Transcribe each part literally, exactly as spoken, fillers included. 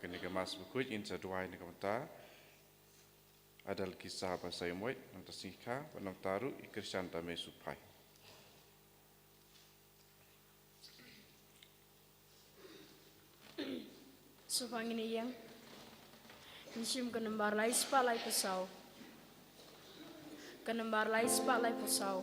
Kane ka Mass bakhuid ngin sa duwai na ka bynta Adal Kisa ba sa ïamoit, nangta Singkha, bad nangta ruh i Krishan Dame Suphai. Sngewbha ngin ïeng. Ngin shim ka nambar lai spah lai phew saw. Ka nambar lai spah lai phew saw.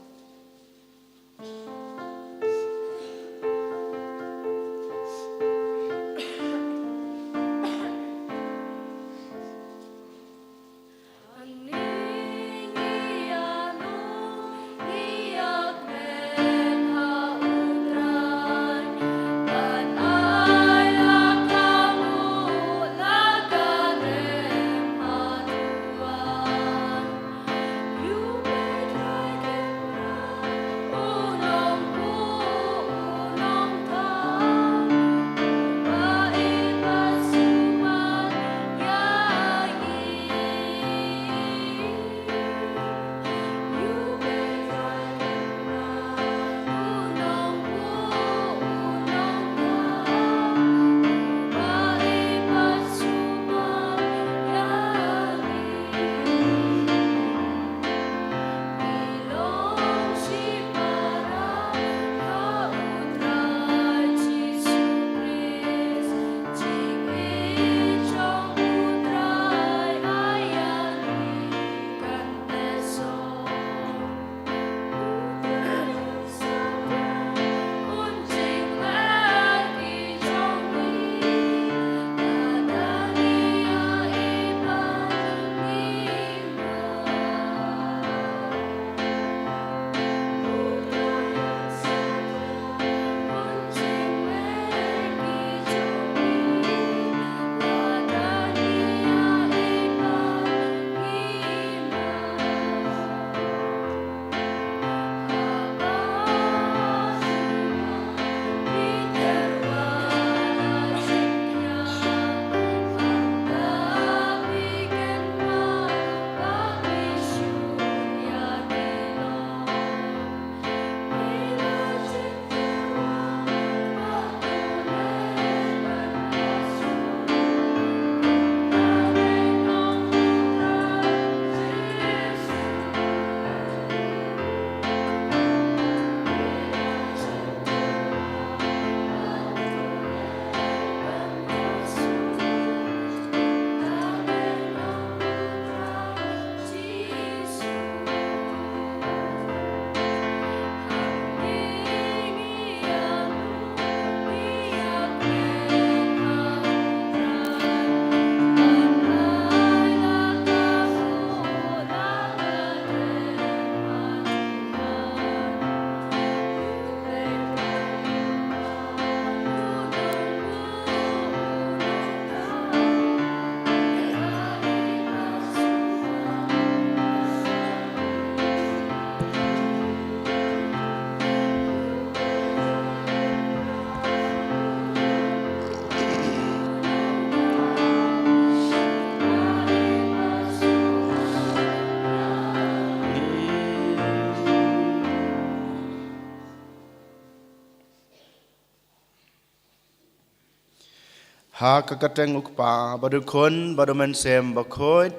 Ha ka kyrteng u Kpa, bad u Khun, bad u Mynsiem Bakhuid.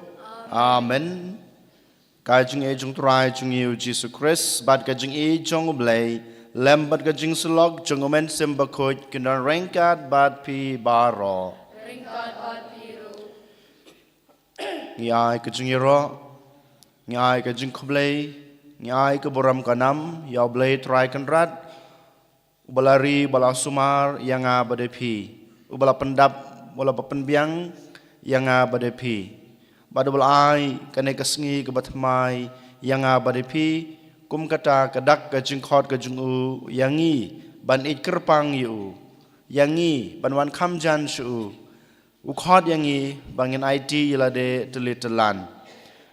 Amen. Ka jingïeit jong u Trai jong ngi u Jisu Khrist, bad ka jingïeit jong u Blei, lem bad ka jingsyllok jong u Mynsiem Bakhuid, kin don ryngkat bad phi baroh. Ryngkat bad phi ruh. Ngi ai ka jingïaroh, ngi ai ka jingkhublei, ngi ai ka burom ka nam ïa u Blei Trai Kynrad, uba la ri, uba la sumar ïa nga bad ïa phi, uba la pyndap, uba la pynbiang ïa nga bad ïa phi, bad uba la ai kane ka sngi kaba thymmai ïa nga bad ïa phi, kum kata ka dak ka jingkhot ka jong u ïa ngi ban ïeit kyrpang ïa u, ïa ngi ban wan kham jan sha u. U khot ïa ngi ba ngin aiti ïa lade tylli tyllan.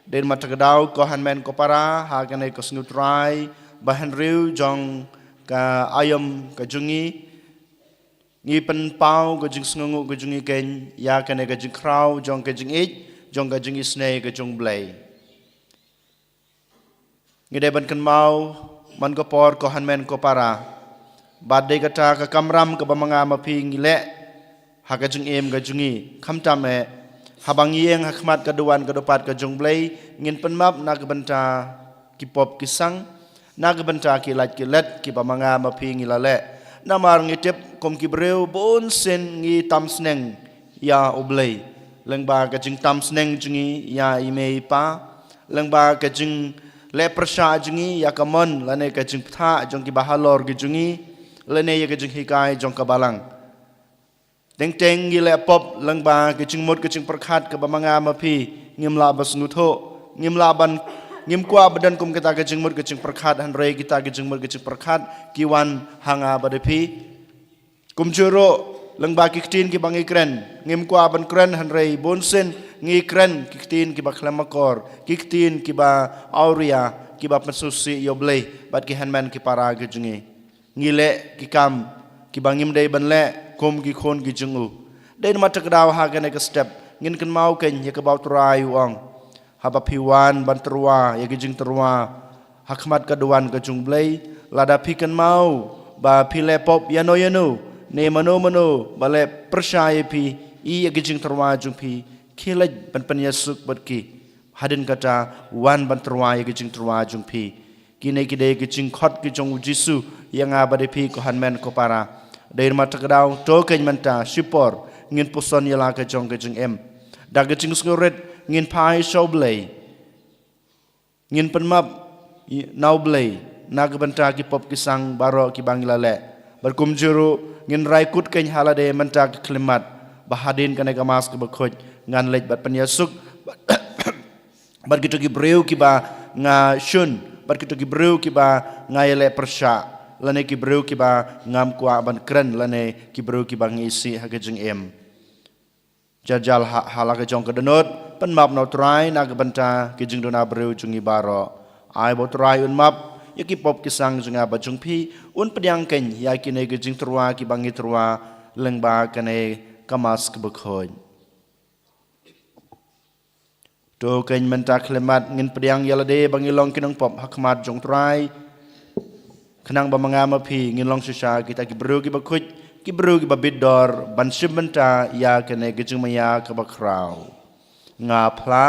Dei ma kata ka daw, ko hynmen ko para, ha kane ka sngi u Trai ba hynriew jong ka aïom ka jong ngi, ngi pynpaw ka jingsngewnguh ka jong ngi keiñ ïa kane ka jingkhraw jong ka jingïeit, jong ka jingisynei ka jong u Blei. Ngi dei ban kynmaw man ka por, ko hynmen ko para, ba dei kata ka kamram kaba ma nga ma phi ngi leh ha ka jingim ka jong ngi, khamtam eh haba ngi ïeng ha khmat ka duwan ka dupat ka jong U Blei, ngin pynmap na ka bynta ki pop ki sang, na ka bynta ki lait ki let kiba ma nga ma phi ngi la leh. Namar ngi tip kum ki briew bun sien ngi tam sneng ïa U Blei, lyngba ka jingtam sneng jong ngi ïa i mei i pa, lyngba ka jingleh pyrshah jong ngi ïa ka mon lane ka jingbthah jong kiba halor ki jong ngi, lane ïa ka jinghikai jong ka Balang. Teng teng ngi leh pop lyngba ka jingmut ka jingpyrkhat kaba ma nga ma phi ngim lah ban sngewthuh, ngim lah ban, ngim kwah ba don kum kita ka jingmut ka jingpyrkhat, hynrei kita ka jingmut ka jingpyrkhat ki wan ha nga bad ha phi. Kumjuh ruh lyngba ki ktien kiba ngi kren, ngim kwah ban kren, hynrei bun sien ngi kren ki ktien kiba khlem akor, ki ktien kiba awria, kiba pynsngewsih ïa U Blei bad ki hynmen ki para ki jong ngi. Ngi leh ki kam kiba ngim dei ban leh kum ki khun ki jong U. Dei namar kata ka daw ha kane ka step ngin kynmaw kein ïa kaba U Trai u ong, haba phi wan ban tyrwa ïa ki jingtyrwa ha khmat ka duwan ka jong U Blei, lada phi kynmaw ba phi leh pop ïano ïano ne mano mano ba leh pyrshah ïa phi, ïa ki jingtyrwa jong phi, khie leit ban pynïasuk bad ki. Hadien kata, wan ban tyrwa ïa ki jingtyrwa jong phi. Kine ki dei ki jingkhot ki jong U Jisu ïa nga bad ïa phi, ko hynmen ko para. Dei namar kata ka daw, to kein mynta shipor ngin puson ïa la ka jong ka jingim. Da ka jingsngewrit ngin phai sha U Blei, ngin pynmap na U Blei na ka bynta ki pop ki sang baroh kiba ngi la leh. Bad kumjuh ruh ngin rai kut kein ha lade mynta ka khyllipmat, ba hadien kane ka Mass kaba khuid ngan leit ban pynïasuk bad kito ki briew kiba nga shun, bad kito ki briew kiba nga ïaleh pyrshah, lane ki briew kiba ngam kwah ban kren, lane ki briew kiba nga isih ha ka jingim. Jajal ha, ha la ka jong ka dohnud, pynmap na U Trai na ka bynta ki jingduna briew jong ngi baroh. Ai ba U Trai un map ïa ki pop ki sang jong nga bad jong phi, un pdiang kein ïa kine ki jingtyrwa kiba ngi tyrwa lyngba kane ka Mass kaba khuid. To kein mynta khyllipmat ngin pdiang ïa lade ba ngi long ki nongpop ha khmat jong U Trai, khnang ba ma nga ma phi ngin long shisha kita ki briew kiba khuid, ki briew kiba bit dor ban shim bynta ïa kane ka jingmaïa kaba khraw. Nga phla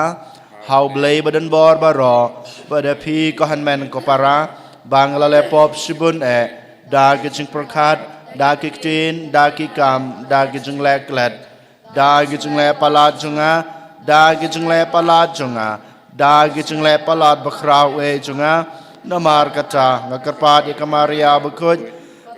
ha U Blei badonbor baroh, bad ha phi ko hynmen ko para, ba nga la leh pop shibun eh, da ki jingpyrkhat, da ki ktien, da ki kam, da ki jingleh klet, da ki jingleh palat jong nga, da ki jingleh palat jong nga, da ki jingleh palat bakhraw eh jong nga. Namar kata nga kyrpad ïa ka Maria bakhuid,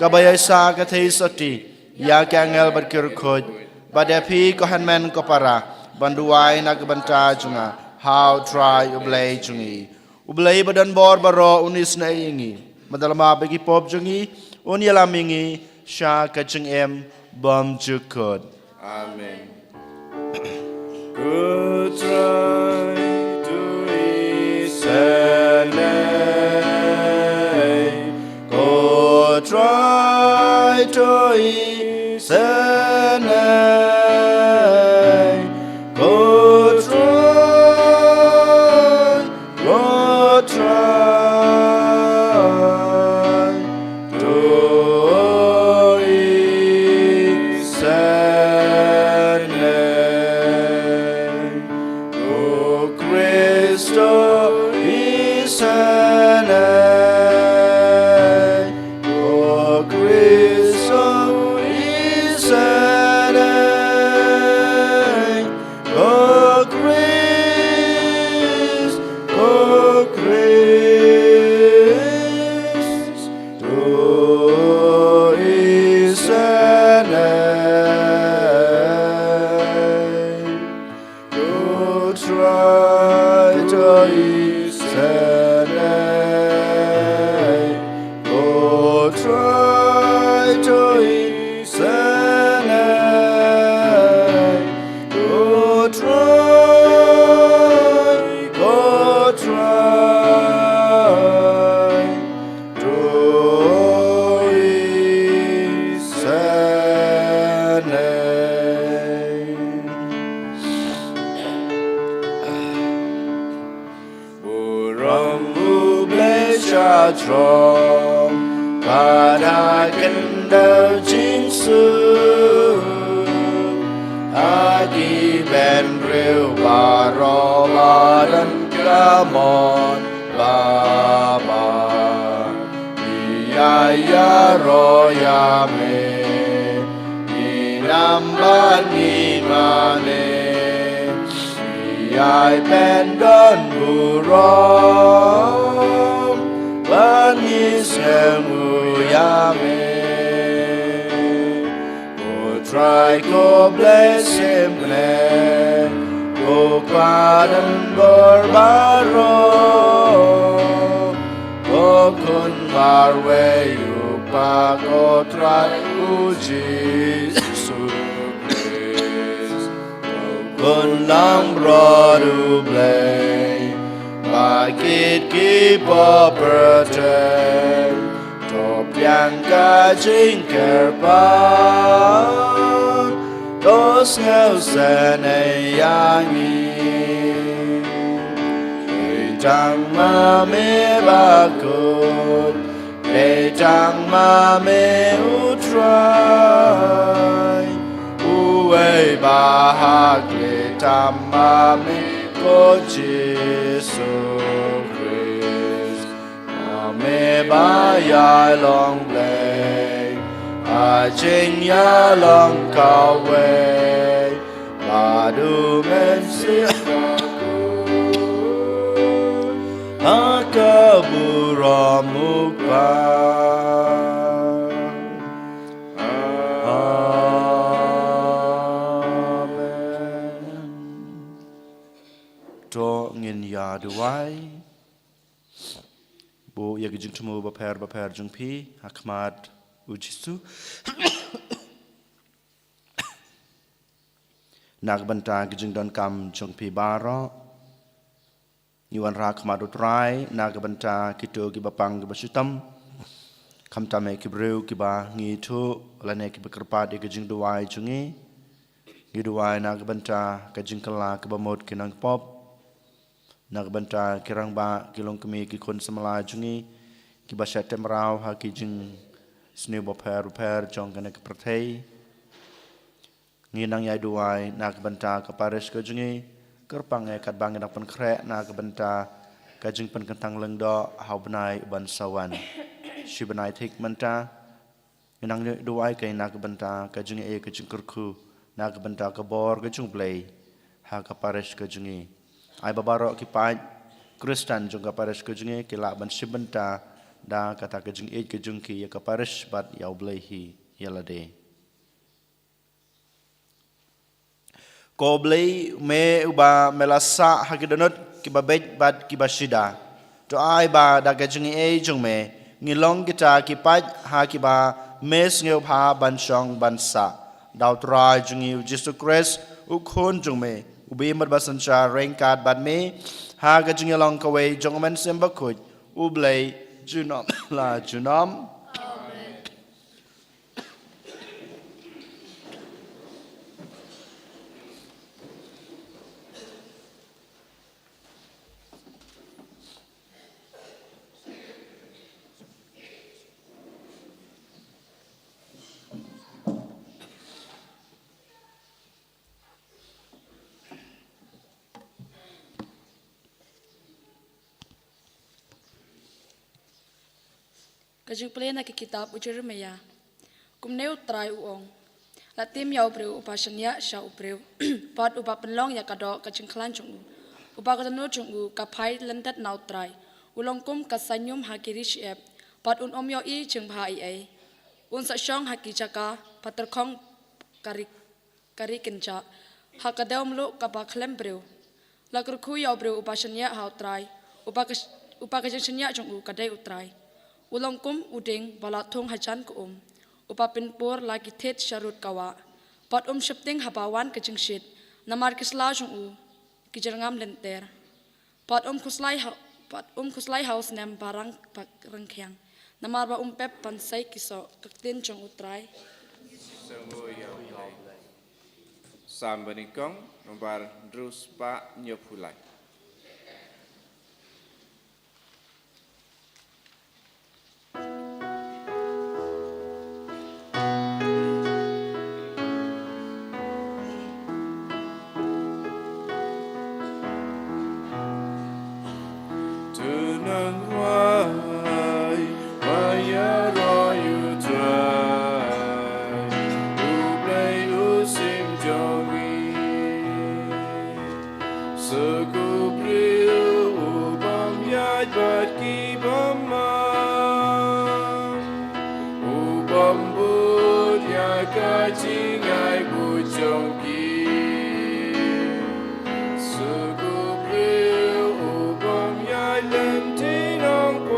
kaba ïaishah ka theisotti ïa ki angel bad ki riewkhuid, bad ïa phi ko hynmen ko para, ban duwai na ka bynta jong nga ha U Trai U Blei jong ngi. U Blei badonbor baroh un isynei ïa ngi, bad un map ïa ki pop jong ngi, un ïalam ïa ngi sha ka jingim bymjukut. Amen. Ko Trai to isynei, ko Trai to isynei, ko Trai, ko Trai to isynei. Ko Khrist to isynei, ko Khrist to isynei, ko Khrist, ko Khrist to isynei. Ko Trai to isynei, ko Trai to isynei, ko Trai, ko Trai to isynei. Burom U Blei sha jrong, pat ha khyndew jingsuk. Ki bynriew baroh ba don ka mon babha, ïa ïaroh ïa me, ngin ym pat ngeit mane. Ïai pyndon burom ban ïasngewthuh ïa me. Ko Trai, ko Blei shisnem, ko Kpa don bor baroh, ko Khun marwei u Kpa, ko Trai u Jisu Khrist, ko Khun langbrot u Blei, ba kit ki bapher, to pdiang ka jingkyrpad, to sngewsynei ïa ngi. Dei tang ma me bakut, dei tang ma me u Trai, uwei ba hakli tam ma me, ko Jisu Khrist. Ma me ba ïai long Blei ha jingïalong kawei, bad U Mynsiem Bakhuid ha ka burom U Kpa. Amen. To ngin ïa duwai. Buh ïa ki jingthmu bapher bapher jong phi ha khmat U Jisu. Na ka bynta ki jingdonkam jong phi baroh, ngi wanrah ha khmat U Trai na ka bynta kito kiba pang kiba shitom, khamtam eh ki briew kiba ngi ïathuh lane kiba kyrpad ïa ka jingduwai jong ngi. Ngi duwai na ka bynta ka jingkylla kaba mut ki nongpop, na ka bynta ki rangbah, ki longkmie, ki khun samla jong ngi kiba shah tymraw ha ki jingsniew bapher bapher jong kane ka pyrthei. Ngi nang ïai duwai na ka bynta ka parish ka jong ngi, kyrpang eh katba ngi dang pynkhreh na ka bynta ka jingpynkyntang lyngdoh ha u bnai uban sa wan. Shi bnai thik mynta, ngi nang duwai kane na ka bynta ka jingïeit, ka jingkyrkhu, na ka bynta ka bor ka jong U Blei ha ka parish ka jong ngi. Ai ba baroh ki paid Khristan jong ka parish ka jong ngi ki lah ban shim bynta da kata ka jingïeit ka jong ki ïa ka parish bad ïa U Blei hi ïa lade. Ko Blei, me uba me la sah ha ki dohnud kiba beit bad kiba shida, to ai ba da ka jingïeit jong me ngi long kita ki paid ha kiba me sngewbha ban shong ban sah. Da U Trai jong ngi U Jisu Khrist, U Khun jong me, uba im bad ba synshar ryngkat bad me ha ka jingïalong kawei jong U Mynsiem Bakhuid, U Blei junom la junom. Ka jingpule na ka kitab u Jeremiah. Kumne U Trai u ong: La tim ïa u briew uba shaniah sha u briew, bad uba pynlong ïa ka doh ka jingkhlaiñ jong u, uba ka dohnud jong u ka phai lyndet na U Trai. U long kum ka saiñum ha ki ri shyiap, bad un ym ïohi jingbha ei ei. Un sa shong ha ki jaka ba tyrkhong ka ri ka ri kynjah, ha ka dew mluh kaba khlem briew. La kyrkhu ïa u briew uba shaniah ha U Trai, uba ka, uba ka jingshaniah jong u ka dei U Trai. U long kum u dieng ba la thung hajan ka um, uba pynpur la ki thied sharud ka wah. Bad um sheptieng haba wan ka jingshit, namar ki sla jong u ki jyrngam lynter. Bad um khuslai ha, bad um khuslai ha u snem ba rang, ba rangkhiang, namar ba um pep ban sei ki soh. Ka ktien jong U Trai. Sngewbha ïa U Blei. Salm banyngkong, nombar hynriew spah hynñiewphew lai. Nang rwai, rwai ïaroh ïa U Trai, U Blei u syiem jong ngi. Sa ko briew u bym ïaid bad ki bymman, u bym bud ïa ka jingai bud jong ki. Sa ko briew u bym ïaid lynti nongpop,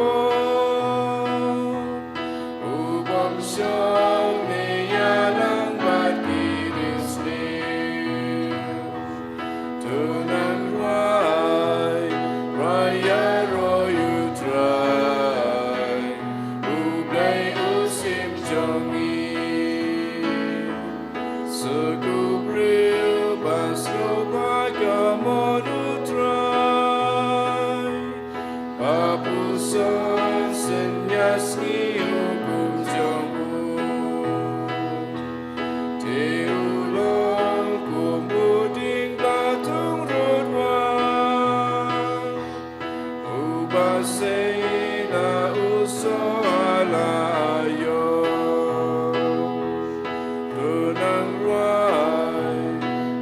u bym shong ne ïalang bad ki riewsniew. To nang rwai, rwai ïaroh ïa U Trai, U Blei u syiem jong ngi. Sa ko briew ba sngewbha ka mon U Trai, ba pyrshang sngewsih ïa u hukum jong u, te u long kum u dieng ba thung rud wah, uba sei la u soh ha la aïom. To nang rwai,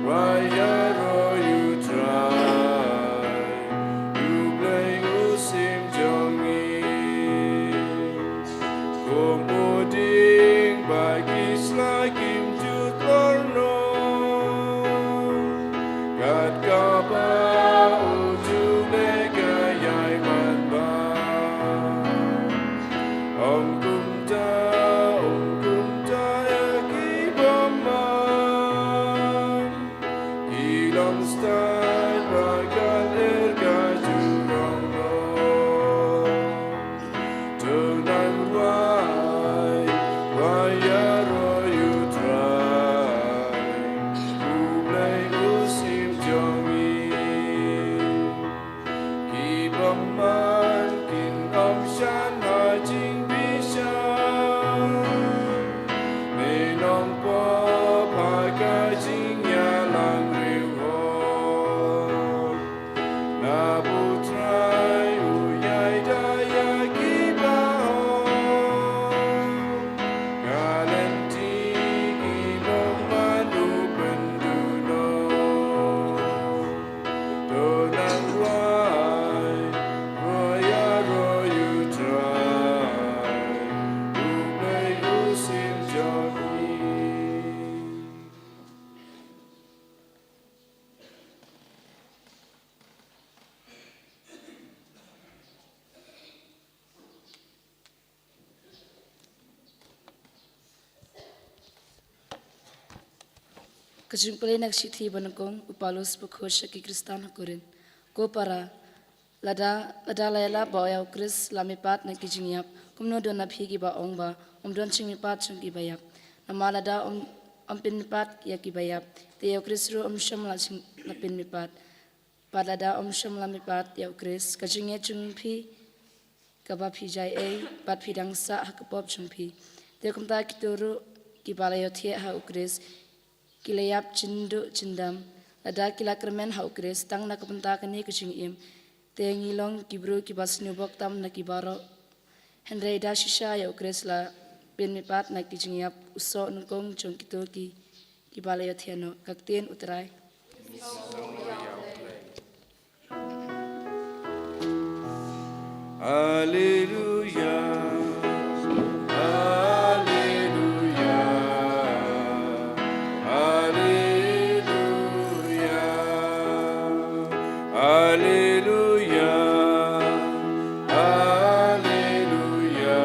rwai ïaroh ïa U Trai, U Blei u syiem jong ngi. Kum u dieng ba ki sla kim ju tlot noh, kat kaba u ju leh ka ïai ban bam. Ym kumta, ym kumta ïa ki bymman, ki long stad ba ka lyer ka ju rong noh. To nang rwai, rwai ïaroh ïa U Trai, U Blei u syiem jong ngi. Ki bymman kin ym shah ha jingbishar, me nongpop ha ka jingïalang riewhor. Naba U Trai u ïai da ïa ki bahok, ka lynti ki bymman u pynduh noh. To nang rwai, rwai ïaroh ïa U Trai, U Blei u syiem jong ngi. Ka jingpule na ka shithi ba nyngkong u Paulus ba khuid sha ki Khristan ha Korinth. Ko para, lada, lada la ïalap ba ïa U Khrist la mihpat na ki jingïap, kumno don na phi kiba ong ba ym don jingmihpat jong kiba ïap? Namar lada ym, ym pynmihpat ïa kiba ïap, te ïa U Khrist ruh ym shym la jing, la pynmihpat. Bad lada ym shym la mihpat ïa U Khrist, ka jingngeit jong phi kaba phi jia ei, bad phi dang sah ha ka pop jong phi. Te kumta kito ruh kiba la ïohthiah ha U Khrist ki la ïap jynduh jyndam. Lada ki la kyrmen ha U Khrist tang na ka bynta kane ka jingim, te ngi long ki briew kiba sniew bok tam na ki baroh. Hynrei da shisha ïa U Khrist la pynmihpat na ki jingïap, u soh nyngkong jong kito ki, kiba la ïohthiah noh. Ka ktien U Trai. Alleluia, alleluia, alleluia, alleluia, alleluia,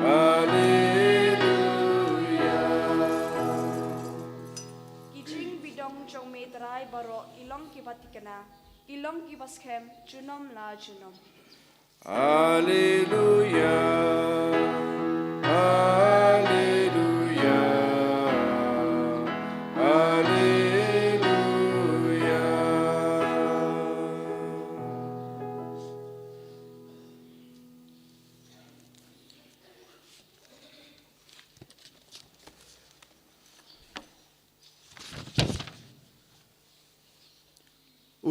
alleluia. Ki jingbidong jong me Trai baroh ki long kiba thikna, ki long kiba skhem junom la junom. Alleluia, alleluia, alleluia.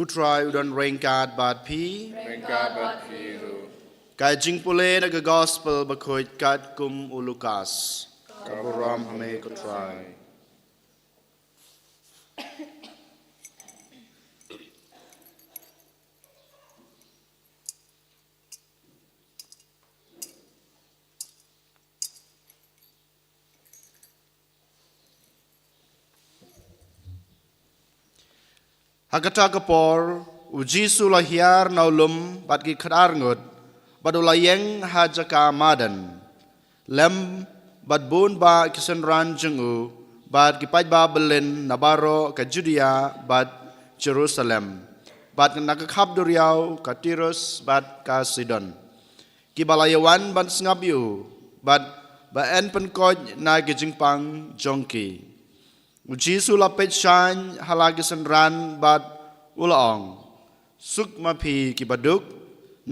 U Trai u don ryngkat bad phi. Ryngkat bad phi ruh. Ka jingpule na ka Gospel bakhuid katkum u Lukas. Ka burom ha me ko Trai. Ha kata ka por, u Jisu u la hiar na u lum bad ki khatar ngut, bad u la ïeng ha jaka madan. Lem bad bun bah ki synran jong u, bad ki paidbah byllien na baroh ka Judia bad Jerusalem, bad na ka khap duriaw ka Tirus bad ka Sidon, kiba la ïawan ban sngap ïa u, bad ba yn pynkoit na ki jingpang jong ki. U Jisu u la peit shane ha la ki synran bad u la ong, "Suk ma phi kiba duk,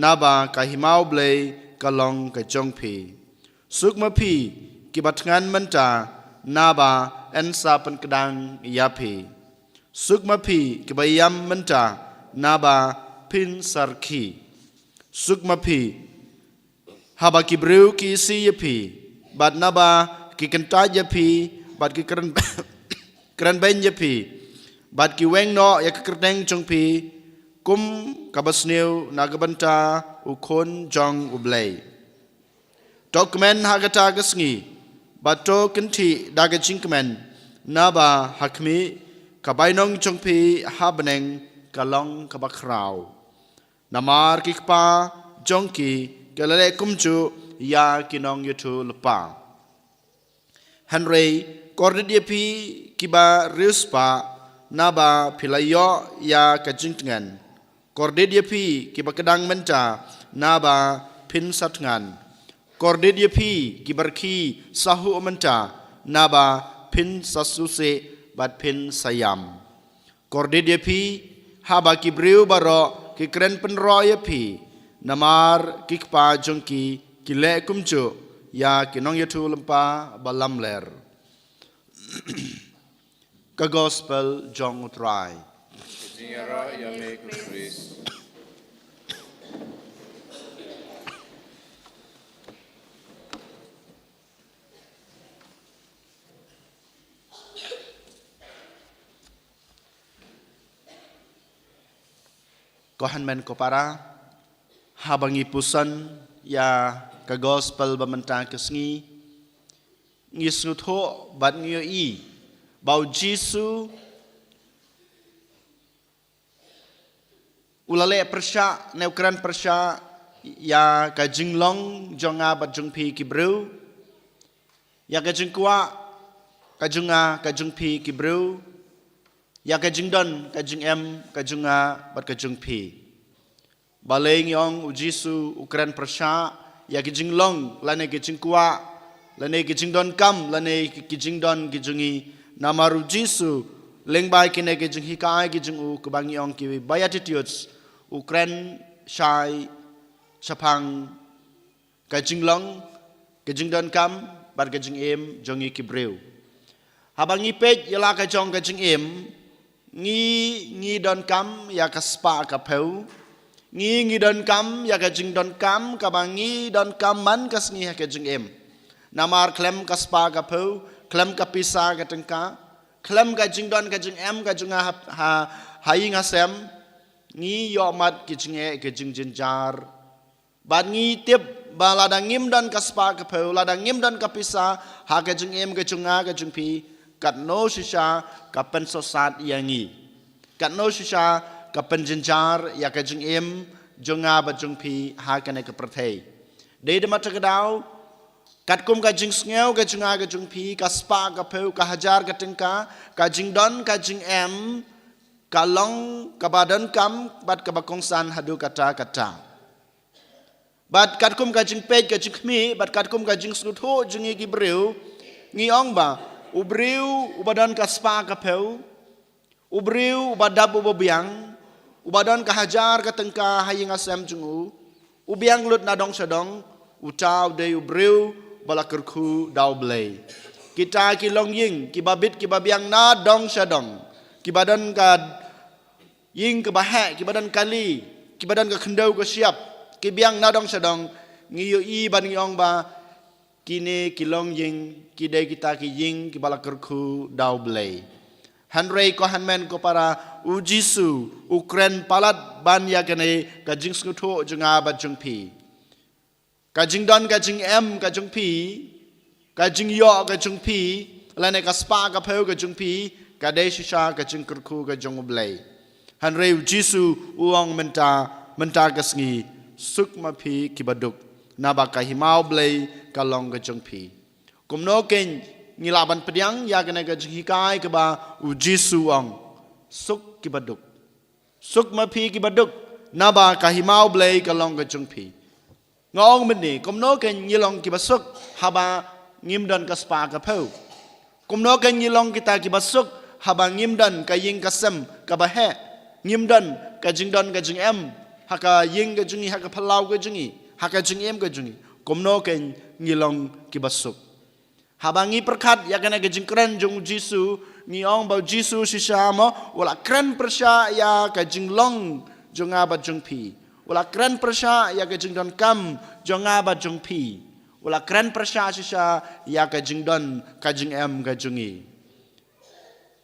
naba ka hima U Blei ka long ka jong phi. Suk ma phi kiba thngan mynta, naba yn sa pynkdang ïa phi. Suk ma phi kiba ïam mynta, naba phin sa rkhie. Suk ma phi haba ki briew ki isih ïa phi, bad naba ki kyntait ïa phi, bad ki kren, kren beiñ ïa phi, bad ki weng noh ïa ka kyrteng jong phi, kum kaba sniew na ka bynta u Khun jong U Blei. To kmen ha kata ka sngi, bad to kynthih da ka jingkmen, naba ha khmih, ka bainong jong phi ha bneng ka long kaba khraw. Namar ki kpa jong ki ki la leh kumjuh ïa ki nongïathuhlypa. Hynrei kordit ïa phi kiba riewspah, naba phi la ïoh ïa ka jingtngen. Kordit ïa phi kiba kdang mynta, naba phin sa thngan. Kordit ïa phi kiba rkhie sahuh mynta, naba phin sa sngewsih bad phin sa ïam. Kordit ïa phi haba ki briew baroh ki kren pynroh ïa phi, namar ki kpa jong ki ki leh kumjuh ïa ki nongïathuhlypa ba lamler." Ka Gospel jong U Trai. Jingïaroh ïa me ko Khrist. Ko hynmen ko para, haba ngi puson ïa ka Gospel ba mynta ka sngi, ngi sngewthuh bad ngi ïohi ba u Jisu u la leh pyrshah, ne u kren pyrshah ïa ka jinglong jong nga bad jong phi ki briew, ïa ka jingkwah ka jong nga, ka jong phi ki briew, ïa ka jingdon ka jingem ka jong nga bad ka jong phi. Balei ngi ong u Jisu u kren pyrshah ïa ki jinglong, lane ki jingkwah, lane ki jingdonkam, lane ki, ki jingdon ki jong ngi? Namar u Jisu lyngba kine ki jinghikai ki jong u, kaba ngi ong ki Beatitudes, u kren shai shaphang ka jinglong, ka jingdonkam bad ka jingim jong ngi ki briew. Haba ngi peit ïa la ka jong ka jingim, ngi, ngi donkam ïa ka spah ka phew. Ngi, ngi donkam ïa ka jingdonkam kaba ngi donkam man ka sngi ha ka jingim. Namar khlem ka spah ka phew, khlem ka pisa ka tyngka, khlem ka jingdon ka jingem ka jong nga ha, ha, ha ïing ha sem, ngi ïohmad ki jingeh ki jingjynjar. Bad ngi tip ba lada ngim don ka spah ka phew, lada ngim don ka pisa ha ka jingim ka jong nga ka jong phi, katno shisha ka pynsohsat ïa ngi, katno shisha ka pynjynjar ïa ka jingim jong nga bad jong phi ha kane ka pyrthei. Dei da kata ka daw, katkum ka jingsngew ka jong nga ka jong phi, ka spah ka phew, ka hajar ka tyngka, ka jingdon ka jingem, ka long kaba donkam bad kaba kongsan haduh katta katta. Bad katkum ka jingpeit ka jingkhmih, bad katkum ka jingsngewthuh jong ngi ki briew, ngi ong ba u briew uba don ka spah ka phew, u briew uba dap uba biang, uba don ka hajar ka tyngka ha ïing ha sem jong u, u biang lut na dong sha dong, uta u dei u briew ba la kyrkhu da U Blei. Kita ki longïing kiba bit kiba biang na dong sha dong, kiba don ka ïing kiba heh, kiba don kali, kiba don ka khyndew ka shyiap, ki biang na dong sha dong, ngi ïohi bad ngi ong ba kine ki longïing ki dei kita ki ïing kiba la kyrkhu da U Blei. Hynrei ko hynmen ko para, U Jisu u kren palat ban ïa kane ka jingsngewthuh jong nga bad jong phi. Ka jingdon ka jingem ka jong phi, ka jingïoh ka jong phi, lane ka spah ka phew ka jong phi, ka dei shisha ka jingkyrkhu ka jong U Blei. Hynrei U Jisu u ong mynta, mynta ka sngi, suk ma phi kiba duk, naba ka hima U Blei ka long ka jong phi. Kumno kein ngi lah ban pdiang ïa kane ka jinghikai kaba U Jisu u ong, suk kiba duk. Suk ma phi kiba duk, naba ka hima U Blei ka long ka jong phi. Nga ong mynne, kumno kein ngi long kiba suk haba ngim don ka spah ka phew? Kumno kein ngi long kita kiba suk haba ngim don ka ïing ka sem kaba heh? Ngim don ka jingdon ka jingem ha ka ïing ka jong ngi, ha ka phyllaw ka jong ngi, ha ka jingim ka jong ngi. Kumno kein ngi long kiba suk? Haba ngi pyrkhat ïa kane ka jingkren jong U Jisu, ngi ong ba U Jisu shisha mo u la kren pyrshah ïa ka jinglong jong nga bad jong phi. U la kren pyrshah ïa ka jingdonkam jong nga bad jong phi. U la kren pyrshah shisha ïa ka jingdon ka jingem ka jong ngi.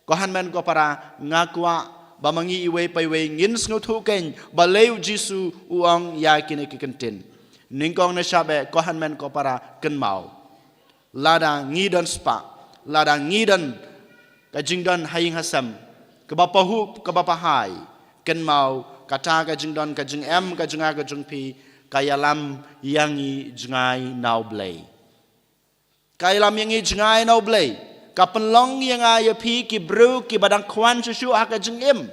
Ko hynmen ko para, nga kwah ba ma ngi iwei pa iwei ngin sngewthuh kein balei U Jisu u ong ïa kine ki kyntien. Nyngkong na shaba, ko hynmen ko para, kynmaw, lada ngi don spah, lada ngi don ka jingdon ha ïing ha sem kaba pahuh kaba pahai, kynmaw, kata ka jingdon ka jingem ka jong nga ka jong phi ka ïalam ïa ngi jngai na U Blei. Ka ïalam ïa ngi jngai na U Blei, ka pynlong ïa nga ïa phi ki briew kiba dang khwan shuh shuh ha ka jingim.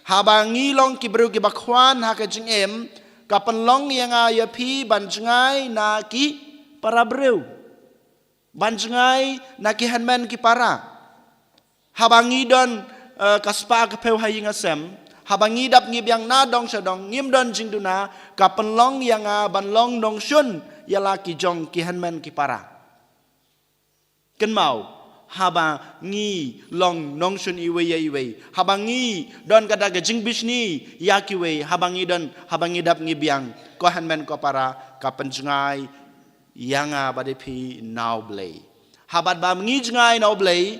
Haba ngi long ki briew kiba khwan ha ka jingim, ka pynlong ïa nga ïa phi ban jngai na ki para briew, ban jngai na ki hynmen ki para. Haba ngi don, eh, ka spah ka phew ha ïing ha sem, haba ngi dap ngi biang na dong sha dong, ngim don jingduna, ka pynlong ïa nga ban long nongshun ïa la ki jong ki hynmen ki para. Kynmaw, haba ngi long nongshun iwei ïa iwei, haba ngi don kata ka jingbishni ïa kiwei, haba ngi don, haba ngi dap ngi biang, ko hynmen ko para, ka pynjngai ïa nga bad ïa phi na U Blei. Haba ba ngi jngai na U Blei,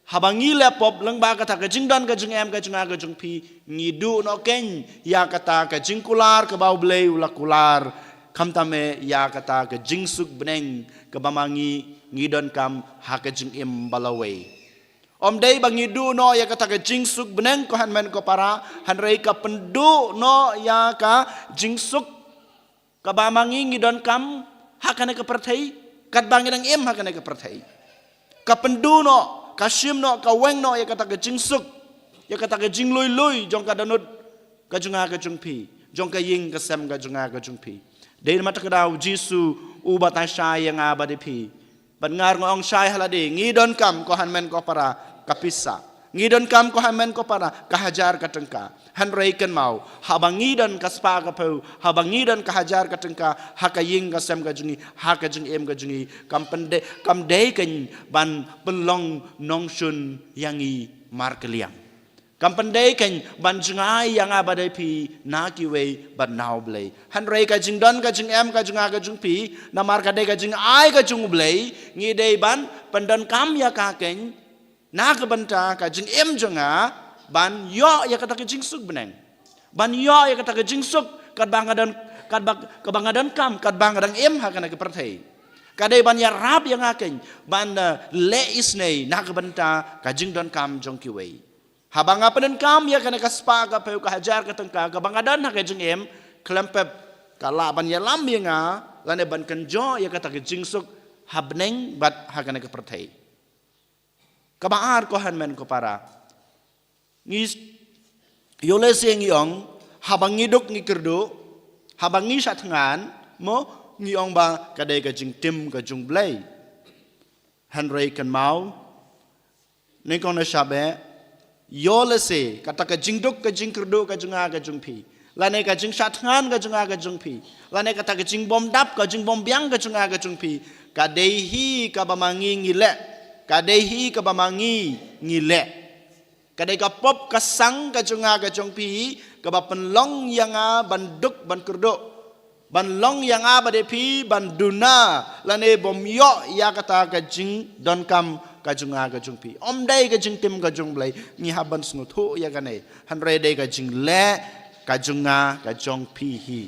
haba ngi leh pop lyngba kata ka jingdon ka jingem ka jong nga ka jong phi, ngi duh noh kein ïa kata ka jingkular kaba U Blei u la kular, khamtam eh ïa kata ka jingsuk bneng kaba ma ngi ngi donkam ha ka jingim ba lawei. Ym dei ba ngi duh noh ïa kata ka jingsuk bneng, ko hynmen ko para, hynrei ka pynduh noh ïa ka jingsuk kaba ma ngi ngi donkam ha kane ka pyrthei, katba ngi dang im ha kane ka pyrthei. Ka pynduh noh, ka shim noh, ka weng noh ïa kata ka jingsuk, ïa kata ka jinglui lui jong ka dohnud ka jong nga ka jong phi, jong ka ïing ka sem ka jong nga ka jong phi. Dei namar kata ka daw U Jisu u batai shai ïa nga bad ïa phi. Bad nga ruh nga ong shai ha lade, ngi donkam, ko hynmen ko para, ka pisa. Ngi donkam, ko hynmen ko para, ka hajar ka tyngka. Hynrei kynmaw, haba ngi don ka spah ka phew, haba ngi don ka hajar ka tyngka ha ka ïing ka sem ka jong ngi, ha ka jingim ka jong ngi, kam pyndei, kam dei kein ban pynlong nongshun ïa ngi markylliang. Kam pyndei kein ban jngai ïa nga bad ïa phi na kiwei bad na U Blei. Hynrei ka jingdon ka jingem ka jong nga ka jong phi, namar ka dei ka jingai ka jong U Blei, ngi dei ban pyndonkam ïa ka kein na ka bynta ka jingim jong nga, ban ïoh ïa kata ka jingsuk bneng, ban ïoh ïa kata ka jingsuk katba nga don, katba, kaba nga donkam katba nga dang im ha kane ka pyrthei. Ka dei ban ïarap ïa nga kein ban, eh, leh isynei na ka bynta ka jingdonkam jong kiwei. Haba nga pyndonkam ïa kane ka spah ka phew, ka hajar ka tyngka kaba nga don ha ka jingim, khlem pep ka lah ban ïalam ïa nga lane ban kynjoh ïa kata ka jingsuk ha bneng bad ha kane ka pyrthei. Kaba ar, ko hynmen ko para, ngi ïoh lehse ngi ong, haba ngi duk ngi kyrduh, haba ngi shah thngan, mo, ngi ong ba ka dei ka jingtim ka jong U Blei. Hynrei kynmaw, nyngkong na shaba, ïoh lehse kata ka jingduk ka jingkyrduh ka jong nga ka jong phi, lane ka jingshah thngan ka jong nga ka jong phi, lane kata ka jingbymdap ka jingbymbiang ka jong nga ka jong phi, ka dei hi kaba ma ngi ngi leh, ka dei hi kaba ma ngi ngi leh. Ka dei ka pop ka sang ka jong nga ka jong phi, kaba pynlong ïa nga ban duk ban kyrduh. Ban long ïa nga bad ïa phi ban duna, lane bym ïoh ïa kata ka jingdonkam ka jong nga ka jong phi. Ym dei ka jingtim ka jong U Blei, ngi hap ban sngewthuh ïa kane. Hynrei dei ka jingleh ka jong nga ka jong phi hi.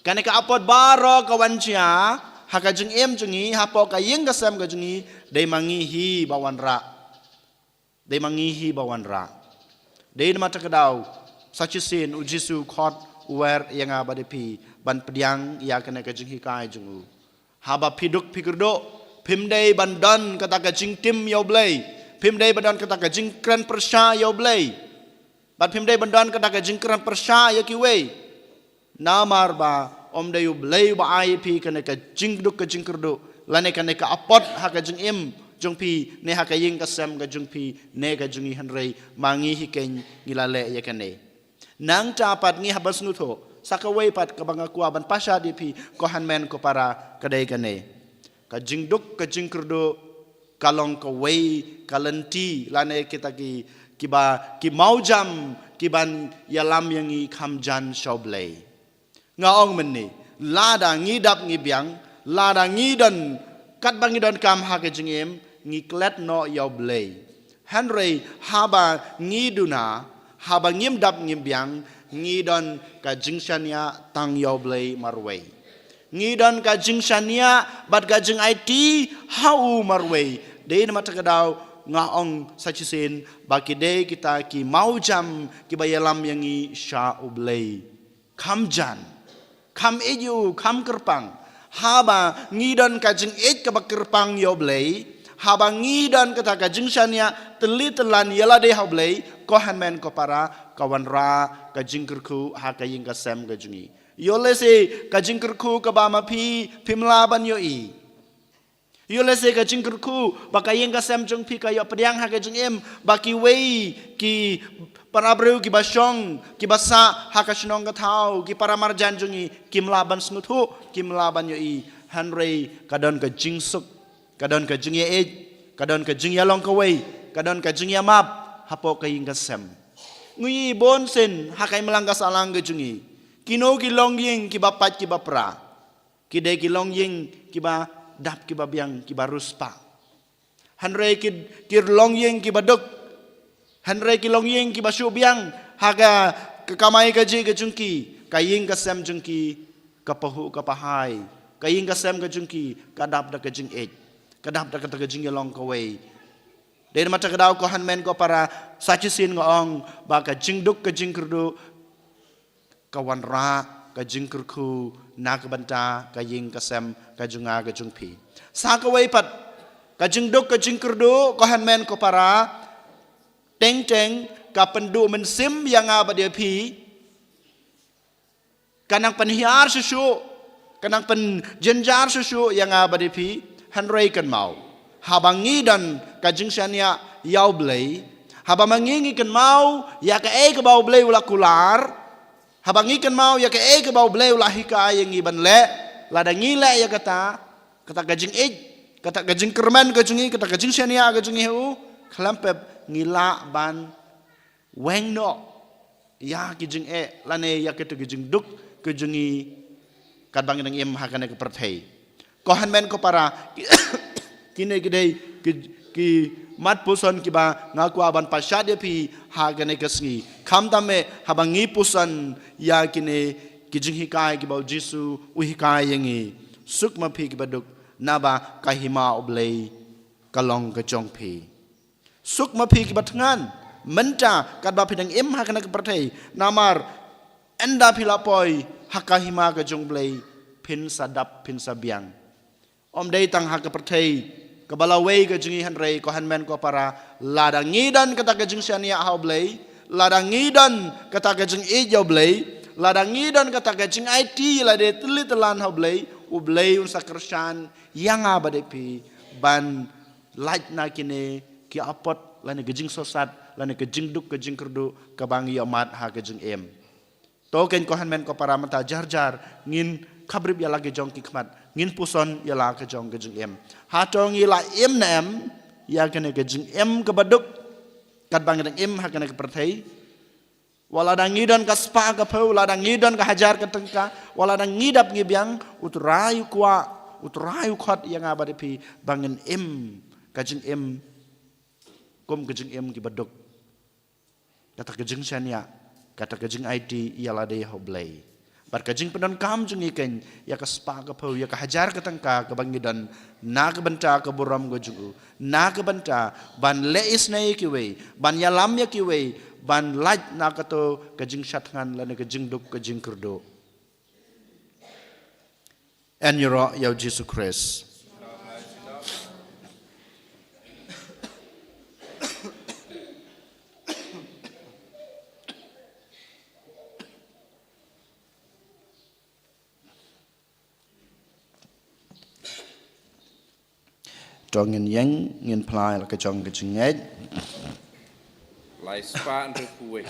Kane ka apot baroh ka wan jia ha ka jingim jong ngi, hapoh ka ïing ka sem ka jong ngi, dei ma ngi hi ba wanrah. Dei ma ngi hi ba wanrah. Dei namar kata ka daw, sa shisien U Jisu u khot, u wer ïa nga bad ïa phi ban pdiang ïa kane ka jinghikai jong u. Haba phi duk phi kyrduh, phim dei ban don kata ka jingtim ïa U Blei. Phim dei ban don kata ka jingkren pyrshah ïa U Blei. Bad phim dei ban don kata ka jingkren pyrshah ïa kiwei. Namar ba ym dei U Blei uba ai ïa phi kane ka jingduk ka jingkyrduh, lane kane ka apot ha ka jingim jong phi, ne ha ka ïing ka sem ka jong phi, ne ka jong ngi, hynrei ma ngi hi keiñ ngi la leh ïa kane. Nangta pat ngi hap ban sngewthuh, sa kawei pat kaba nga kwah ban pashat ïa phi, ko hynmen ko para, ka dei kane. Ka jingduk ka jingkyrduh ka long kawei ka lynti, lane kita ki, kiba, ki mawjam kiban ïalam ïa ngi kham jan sha U Blei. Nga ong mynne, lada ngi dap ngi biang, lada ngi don katba ngi donkam ha ka jingim, ngi klet noh ïa U Blei. Hynrei haba ngi duna, haba ngim dap ngim biang, ngi don ka jingshaniah tang ïa U Blei marwei. Ngi don ka jingshaniah bad ka jingaiti ha u marwei. Dei namar kata ka daw nga ong sa shisien ba ki dei kita ki mawjam kiba ïalam ïa ngi sha U Blei. Kham jan, kham ïeit ïa u, kham kyrpang. Haba ngi don ka jingïeit kaba kyrpang ïa U Blei, haba ngi don kata ka jingshaniah tylli tyllan ïa lade ha U Blei, ko hynmen ko para, ka wanrah ka jingkyrkhu ha ka ïing ka sem ka jong ngi. Ïoh lehse ka jingkyrkhu kaba ma phi phim lah ban ïohi. Ïoh lehse ka jingkyrkhu ba ka ïing ka sem jong phi ka ïoh pdiang ha ka jingim, ba kiwei ki para briew kiba shong, kiba sah ha ka shnong ka thaw, ki para marjan jong ngi, kim lah ban sngewthuh, kim lah ban ïohi. Hynrei ka don ka jingsuk, ka don ka jingïaieit, ka don ka jingïalong kawei, ka don ka jingïamap hapoh ka ïing ka sem. Ngi ïohi bun sien ha ka imlang ka sahlang ka jong ngi, kino ki longïing kiba pait kiba pra. Ki dei ki longïing kiba dap kiba biang kiba riewspah. Hynrei ki, ki longïing kiba duk. Hynrei ki longïing kiba shu biang ha ka, ka kamai kajih ka jong ki, ka ïing ka sem jong ki ka pahuh ka pahai. Ka ïing ka sem ka jong ki ka dap da ka jingïeit, ka dap da ka, da ka jingïalong kawei. Dei namar kata ka daw ko hynmen ko para, sa shisien nga ong ba ka jingduk ka jingkyrduh ka wanrah ka jingkyrkhu na ka bynta ka ïing ka sem ka jong nga ka jong phi. Sa kawei pat, ka jingduk ka jingkyrduh ko hynmen ko para, teng teng ka pynduh mynsiem ïa nga bad ïa phi, ka nang pynhiar shuh shuh, ka nang pynjynjar shuh shuh ïa nga bad ïa phi. Hynrei kynmaw, haba ngi don ka jingshaniah ïa U Blei, haba ma ngi ngi kynmaw ïa kaei kaba U Blei u la kular, haba ngi kynmaw ïa kaei kaba U Blei u la hikai ïa ngi ban leh, lada ngi leh ïa kata, kata ka jingïeit, kata ka jingkyrmen ka jong ngi, kata ka jingshaniah ka jong ngi ha u, khlem pep ngi lah ban weng noh ïa ki jingeh lane ïa kita ki jingduk ka jong ngi katba ngi dang im ha kane ka pyrthei. Ko hynmen ko para, kine ki dei ki, ki mat puson kiba nga kwah ban pashat ïa phi ha kane ka sngi. Khamtam eh haba ngi puson ïa kine ki jinghikai kiba U Jisu u hikai ïa ngi. Suk ma phi kiba duk, naba ka hima U Blei ka long ka jong phi. Suk ma phi kiba thngan mynta katba phi dang im ha kane ka pyrthei, namar ynda phi la poi ha ka hima ka jong U Blei, phin sa dap, phin sa biang. Ym dei tang ha ka pyrthei kaba lawei ka jong ngi, hynrei ko hynmen ko para, lada ngi don kata ka jingshaniah ha U Blei, lada ngi don kata ka jingïeit ïa U Blei, lada ngi don kata ka jingaiti ïa lade tylli tyllan ha U Blei, U Blei un sa kyrshan ïa nga bad ïa phi ban lait na kine ki apot lane ka jingsosat lane ka jingduk ka jingkyrduh kaba ngi ïohmad ha ka jingim. To keiñ ko hynmen ko para, mynta jar jar ngin khaprip ïa la ki jong ki khmat, ngin puson ïa la ka jong ka jingim. Hato ngi la im ne em ïa kane ka jingim kaba duk? Katba ngi dang im ha kane ka pyrthei, wat lada ngi don ka spah ka phew, lada ngi don ka hajar ka tyngka, wat lada ngi dap ngi biang, U Trai u kwah, U Trai u khot ïa nga bad ïa phi ba ngin im ka jingim kum ka jingim kiba duk. Kata ka jingshaniah, kata ka jingaiti ïa lade ha U Blei. Bad ka jingpyndonkam jong ngi keiñ ïa ka spah ka phew, ïa ka hajar ka tyngka kaba ngi don, na ka bynta ka burom ka jong U, na ka bynta ban leh isynei ïa kiwei, ban ïalam ïa kiwei, ban lait na kato ka jingshad thngan lane ka jingduk ka jingkyrduh. Yn ïaroh ïa U Jisu Khrist. To ngin ïeng, ngin phla la ka jong ka jingngeit. Lai spah hynriew phew wei.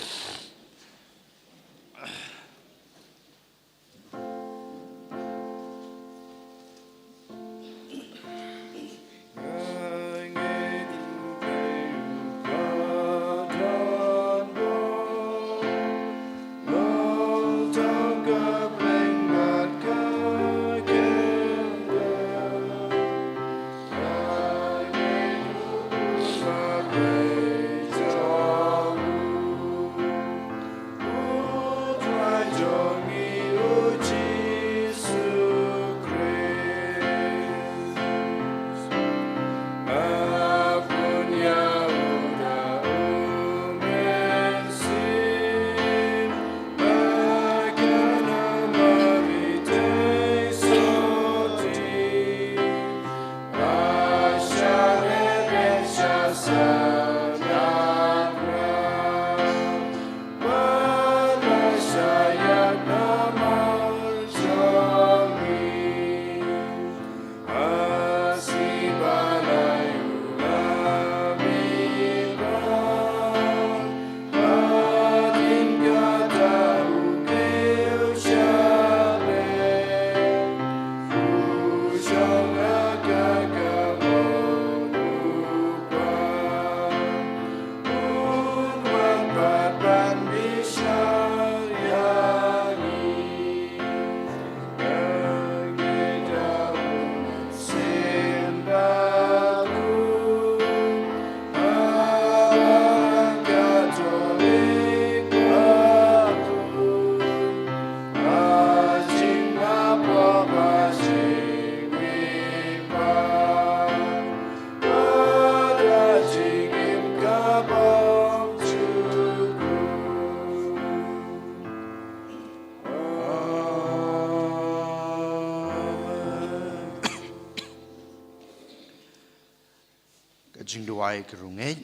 Ka jingduwai ka rung eh.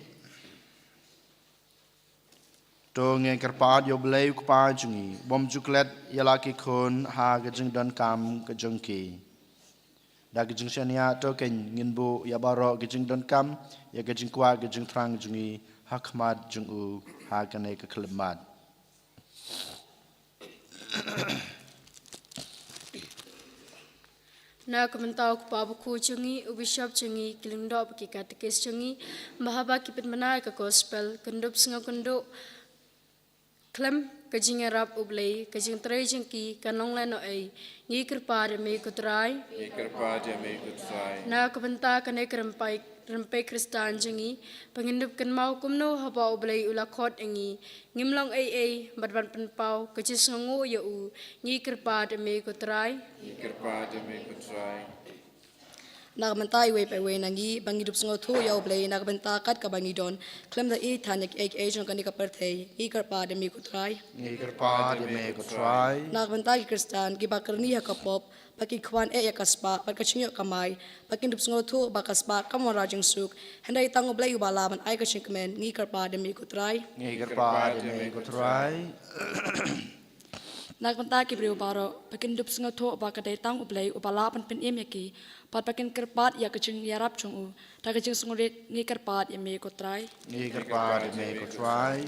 To ngin kyrpad ïa U Blei U Kpa jong ngi, bym ju klet ïa la ki khun ha ka jingdonkam ka jong ki. Da ka jingshaniah to keiñ ngin buh ïa baroh ka jingdonkam ïa ka jingkwah ka jingthrang jong ngi ha khmat jong U ha kane ka khyllipmat. Na ka bynta u kpa bakhuid jong ngi, u bishop jong ngi, ki lyngdoh bad ki katekist jong ngi, ba haba ki pynbna ïa ka gospel, kyndup sngewkynduh khlem ka jingïarap U Blei, ka jingtrei jong ki kan long lehnohei. Ngi kyrpad ïa me ko Trai. Ngi kyrpad ïa me ko Trai. Na ka bynta kane ka rympei, rympei Khristan jong ngi, ba ngin dup kynmaw kumno haba U Blei u la khot ïa ngi. Ngim long ei ei bad ban pynpaw ka jingsngewnguh ïa u. Ngi kyrpad ïa me ko Trai. Ngi kyrpad ïa me ko Trai. Na ka bynta iwei pa iwei na ngi ba ngi dup sngewthuh ïa U Blei na ka bynta kat kaba ngi don, khlem da ïeit than ïa kiei kiei jong kane ka pyrthei. Ngi kyrpad ïa me ko Trai. Ngi kyrpad ïa me ko Trai. Na ka bynta ki Khristan kiba kyrni ha ka pop, ba ki khwan eh ïa ka spah bad ka jingïoh kamai, ba kin dup sngewthuh ba ka spah kam wanrah jingsuk, hynrei tang U Blei uba lah ban ai ka jingkmen. Ngi kyrpad ïa me ko Trai. Ngi kyrpad ïa me ko Trai. Na ka bynta ki briew baroh, ba kin dup sngewthuh ba ka dei tang U Blei uba lah ban pynim ïa ki, bad ba kin kyrpad ïa ka jingïarap jong u da ka jingsngewrit. Ngi kyrpad ïa me ko Trai. Ngi kyrpad ïa me ko Trai.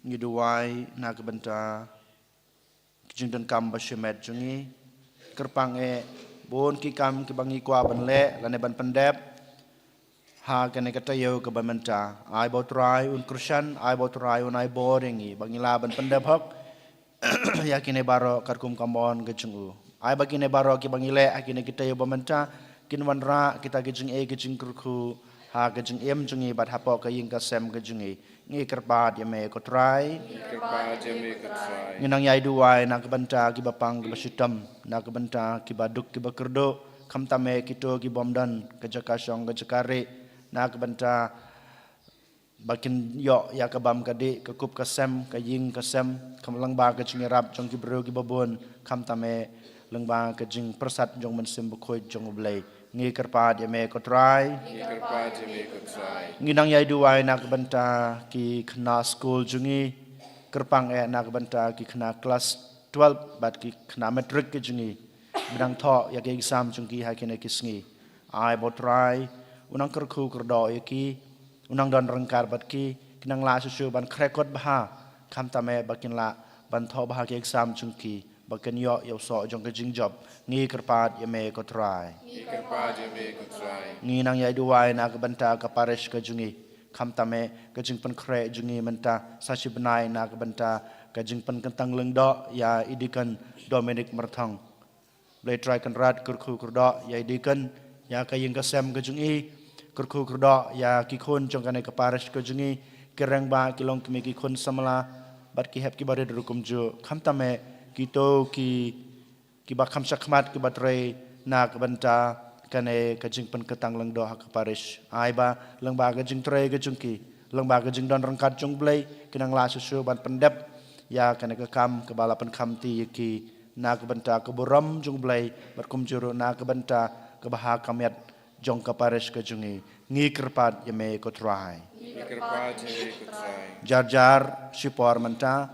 Ngi duwai na ka bynta ka jingdonkam ba shimet jong ngi. Kyrpang eh bun ki kam kiba ngi kwah ban leh lane ban pyndep, Ha kane ka taïew kaba mynta, ai ba U Trai un kyrshan, ai ba U Trai un ai bor ïa ngi ba ngin lah ban pyndep hok ïa kine baroh katkum ka mon ka jong u. Ai ba kine baroh kiba ngi leh ha kine ki taïew ba mynta kin wanrah kita ki jingeh ki jingkyrkhu ha ka jingim jong ngi bad hapoh ka ïing ka sem ka jong ngi. Ngi kyrpad ïa me ko Trai. Ngi kyrpad ïa me ko Trai. Ngi nang ïai duwai na ka bynta kiba pang kiba shitom, na ka bynta kiba duk kiba kyrduh, khamtam eh kito ki bym don ka jaka shong ka jaka rieh, na ka bynta ba kin ïoh ïa ka bam ka dih, ka kup ka sem, ka ïing ka sem, kham lyngba ka jingïarap jong ki briew kiba bun, khamtam eh lyngba ka jingpyrsad jong u Mynsiem Bakhuid jong U Blei. Ngi kyrpad ïa me ko Trai. Ngi kyrpad ïa me ko Trai. Ngi nang ïai duwai na ka bynta ki khynnah skul jong ngi, kyrpang eh na ka bynta ki khynnah klas twelve bad ki khynnah matric ki jong ngi, ba dang thoh ïa ki exam jong ki ha kine ki sngi. Ai ba U Trai un nang kyrkhu kyrdoh ïa ki, un nang don ryngkat bad ki, kin nang lah shuh shuh ban khreh kot bha, khamtam eh ba kin lah ban thoh bha ki exam jong ki, ba kin ïoh ïa u soh jong ka jingjop. Ngi kyrpad ïa me ko Trai. Ngi kyrpad ïa me ko Trai. Ngi nang ïai duwai na ka bynta ka parish ka jong ngi, khamtam eh ka jingpynkhreh jong ngi mynta sa shi bnai na ka bynta ka jingpynkyntang lyngdoh ïa i Deacon Dominic Myrthong. Blei Trai Kynrad, kyrkhu kyrdoh ïa i Deacon, ïa ka ïing ka sem ka jong i, kyrkhu kyrdoh ïa ki khun jong kane ka parish ka jong i, ki rangbah, ki longkmie, ki khun samla bad ki hep kiba rit ruh kumjuh, khamtam eh kito ki, kiba kham shakhmat kiba trei na ka bynta kane ka jingpynkyntang lyngdoh ha ka parish. Ai ba lyngba ka jingtrei ka jong ki, lyngba ka jingdon ryngkat jong U Blei, kin nang lah shuh shuh ban pyndep ïa kane ka kam kaba la pynkham ti ïa ki, na ka bynta ka burom jong U Blei bad kumjuh ruh na ka bynta ka bha ka miat jong ka parish ka jong i. Ngi kyrpad ïa me ko Trai. Ngi kyrpad ïa me ko Trai. Jar jar shipor mynta,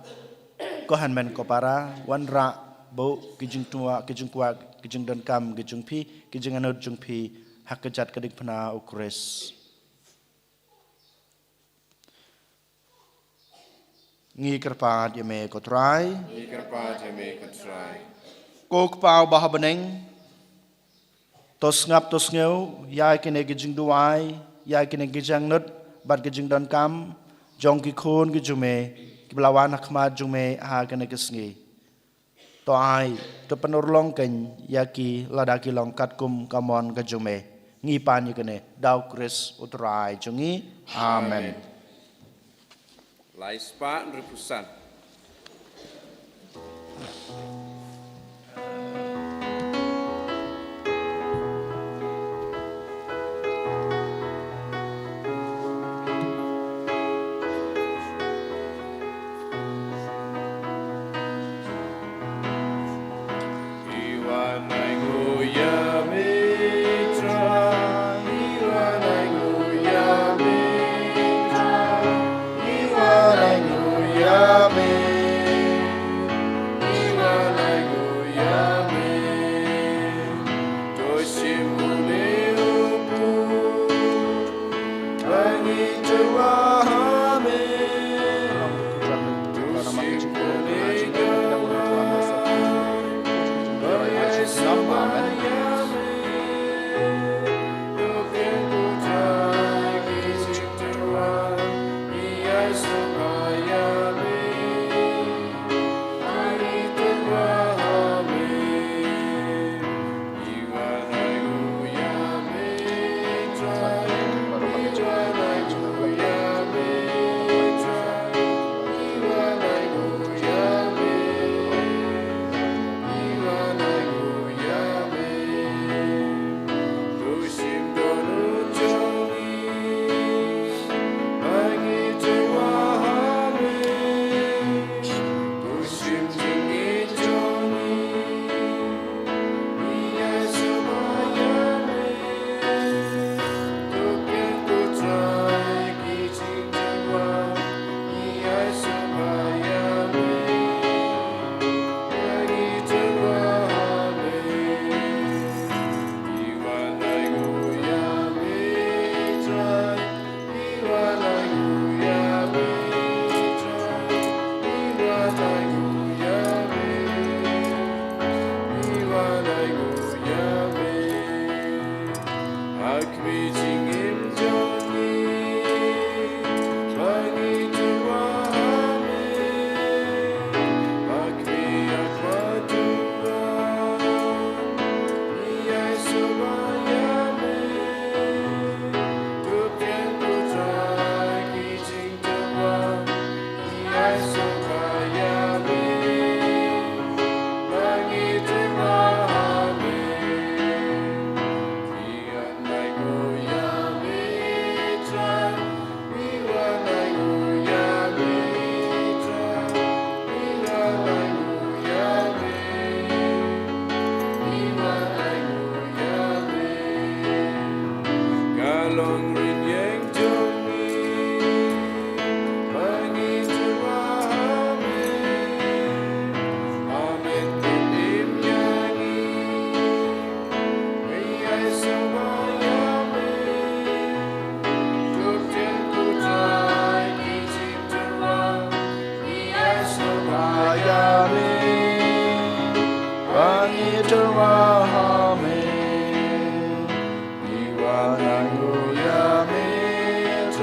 ko hynmen ko para, wanrah buh ki jingtwa, ki jingkwah, ki jingdonkam ki jong phi, ki jingangnud jong phi ha ka jait ka diengphna U Khrist. Ngi kyrpad ïa me ko Trai. Ngi kyrpad ïa me ko Trai. Ko Kpa uba ha bneng, to sngap to sngew ïa kine ki jingduwai, ïa kine ki jingangnud bad ki jingdonkam jong ki khun ki jong me kiba la wan ha khmat jong me ha kine ki sngi. To ai, to pynurlong keiñ ïa ki lada ki long katkum ka mon ka jong me. Ngi pan ïa kane da U Khrist U Trai jong ngi. Amen. Lai spah hynriewphew san.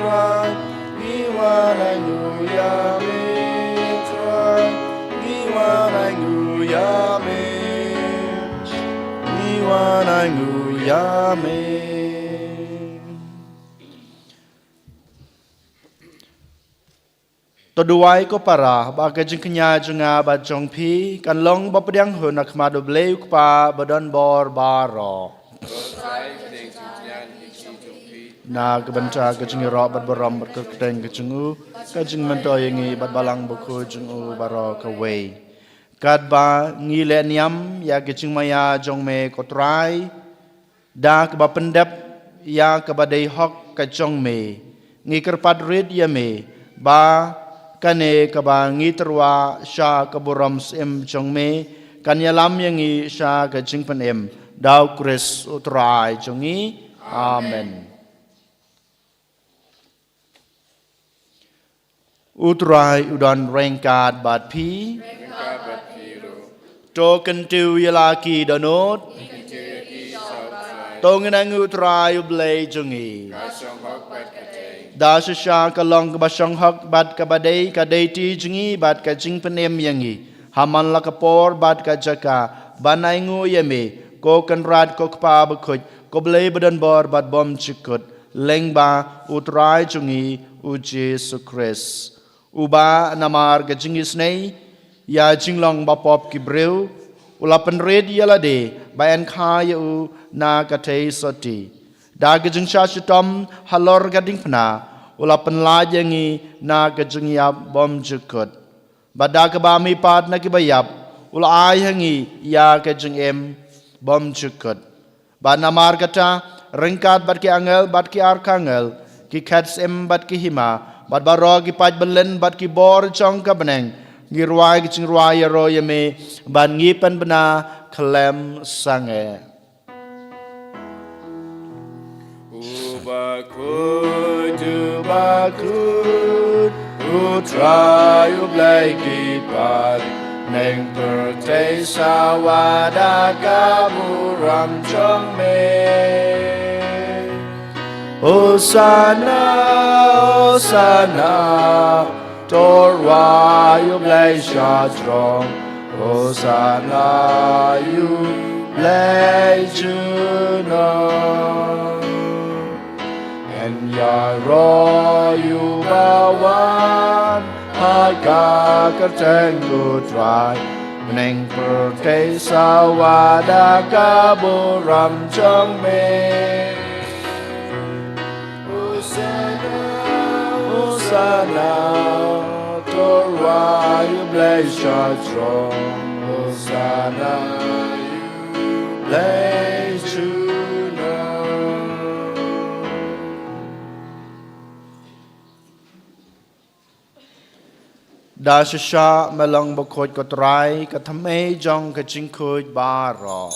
Ngi wan ainguh ïa me, Trai. Ngi wan ainguh ïa me. Ngi wan ainguh ïa me. To duwai ko para, ba ka jingkñia jong nga bad jong phi kan long ba pdiang hun ha khmat U Blei U Kpa badonbor baroh. Na ka bynta ka jingïaroh bad burom bad ka kyrteng ka jong u, ka jingmyntoi ïa ngi bad Balang Bakhuid jong u baroh kawei. Katba ngi leh niam ïa ka jingmaïa jong me ko Trai, da kaba pyndep ïa kaba dei hok ka jong me, ngi kyrpad rit ïa me ba kane kaba ngi tyrwa sha ka burom syiem jong me kan ïalam ïa ngi sha ka jingpynim. Da U Khrist U Trai jong ngi. Amen. U Trai u don ryngkat bad phi. To kyntiew ïa la ki dohnud. To ngin ainguh U Trai U Blei jong ngi. Da shisha ka long kaba shong hok bad kaba dei ka dei ti jong ngi bad ka jingpynim ïa ngi ha man la ka por bad ka jaka ban ainguh ïa me, ko Kynrad, ko Kpa Bakhuid, ko Blei badonbor bad bymjukut, lyngba U Trai jong ngi U Jisu Khrist. Uba namar ka jingisynei ïa jinglong bapop ki briew, u la pynrit ïa lade ba yn kha ïa u na ka theisotti. Da ka jingshah shitom halor ka diengphna, u la pynlait ïa ngi na ka jingïap bymjukut. Bad da kaba mihpat na kiba ïap, u la ai ha ngi ïa ka jingim bymjukut. Bad namar kata, ryngkat bad ki angel bad ki arkangel, ki khet syiem bad ki hima, bad baroh ki paid byllien bad ki bor jong ka bneng, ngi rwai ka jingrwai ïaroh ïa me, bad ngi pynbna khlem sangeh. U bakhuid, u bakhuid, U Trai U Blei ki paid, bneng pyrthei sawa da ka burom jong me. Hosana, Hosana, to rwai ïa U Blei sha jrong. Hosana ïa U Blei junom. Yn ïaroh ïa uba wan ha ka kyrteng U Trai, bneng pyrthei sawa da ka burom jong me. Hosana, Hosana, to rwai ïa U Blei sha jrong. Hosana ïa U Blei junom. Da shisha me long bakhuid ko Trai, ka thymmei jong ka jingkhuid baroh.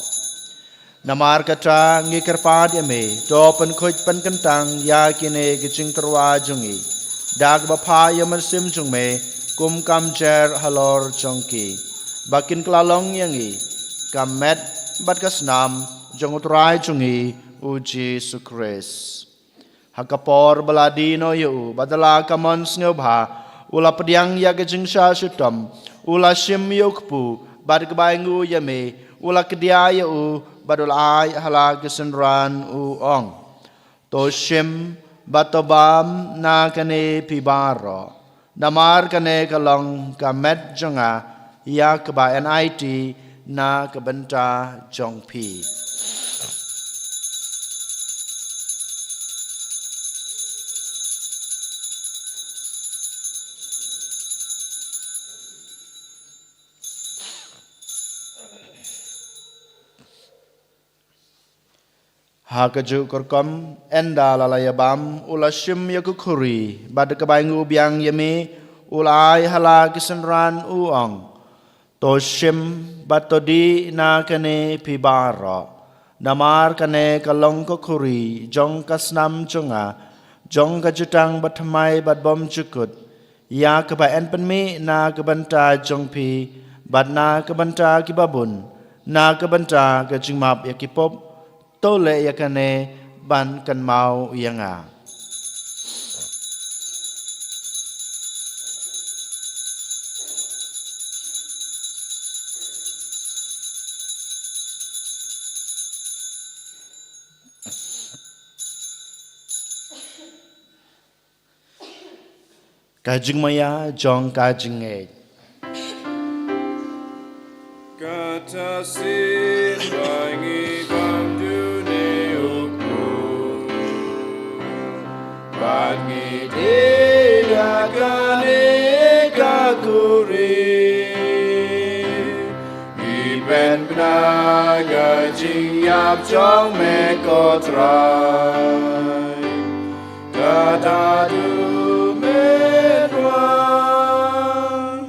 Namar kata ngi kyrpad ïa me, to pynkhuid pynkyntang ïa kine ki jingtyrwa jong ngi da kaba phah ïa u mynsiem jong me kum ka mjer halor jong ki, ba kin kylla long ïa ngi ka met bad ka snam jong U Trai jong ngi U Jisu Khrist. Ha ka por ba la die noh ïa u, bad da la ka mon sngewbha, u la pdiang ïa ka jingshah shitom, u la shim ïa u kpu, bad kaba ainguh ïa me, u la kdiah ïa u, bad u la ai ha la ki synran, u ong: To shim bad to bam na kane phi baroh. Namar kane ka long ka met jong nga, ïa kaba yn aiti na ka bynta jong phi. Ha kajuh ka rukom, ynda la la ïa bam, u la shim ïa ka khuri, bad kaba ainguh biang ïa me, u la ai ha la ki synran, u ong: To shim bad to dih na kane phi baroh. Namar kane ka long ka khuri jong ka snam jong nga, jong ka jutang bathymmai bad bymjukut, ïa kaba yn pynmih na ka bynta jong phi bad na ka bynta kiba bun, na ka bynta ka jingmap ïa ki pop. To leh ïa kane ban kynmaw ïa nga. Ka jingmaïa jong ka jingngeit. Kata shisien ba ngi bam dune u kpu, bad ngi die ïa kane ka kurim, ngi pynbna ka jingïap jong me ko Trai. Kata haduh men wan.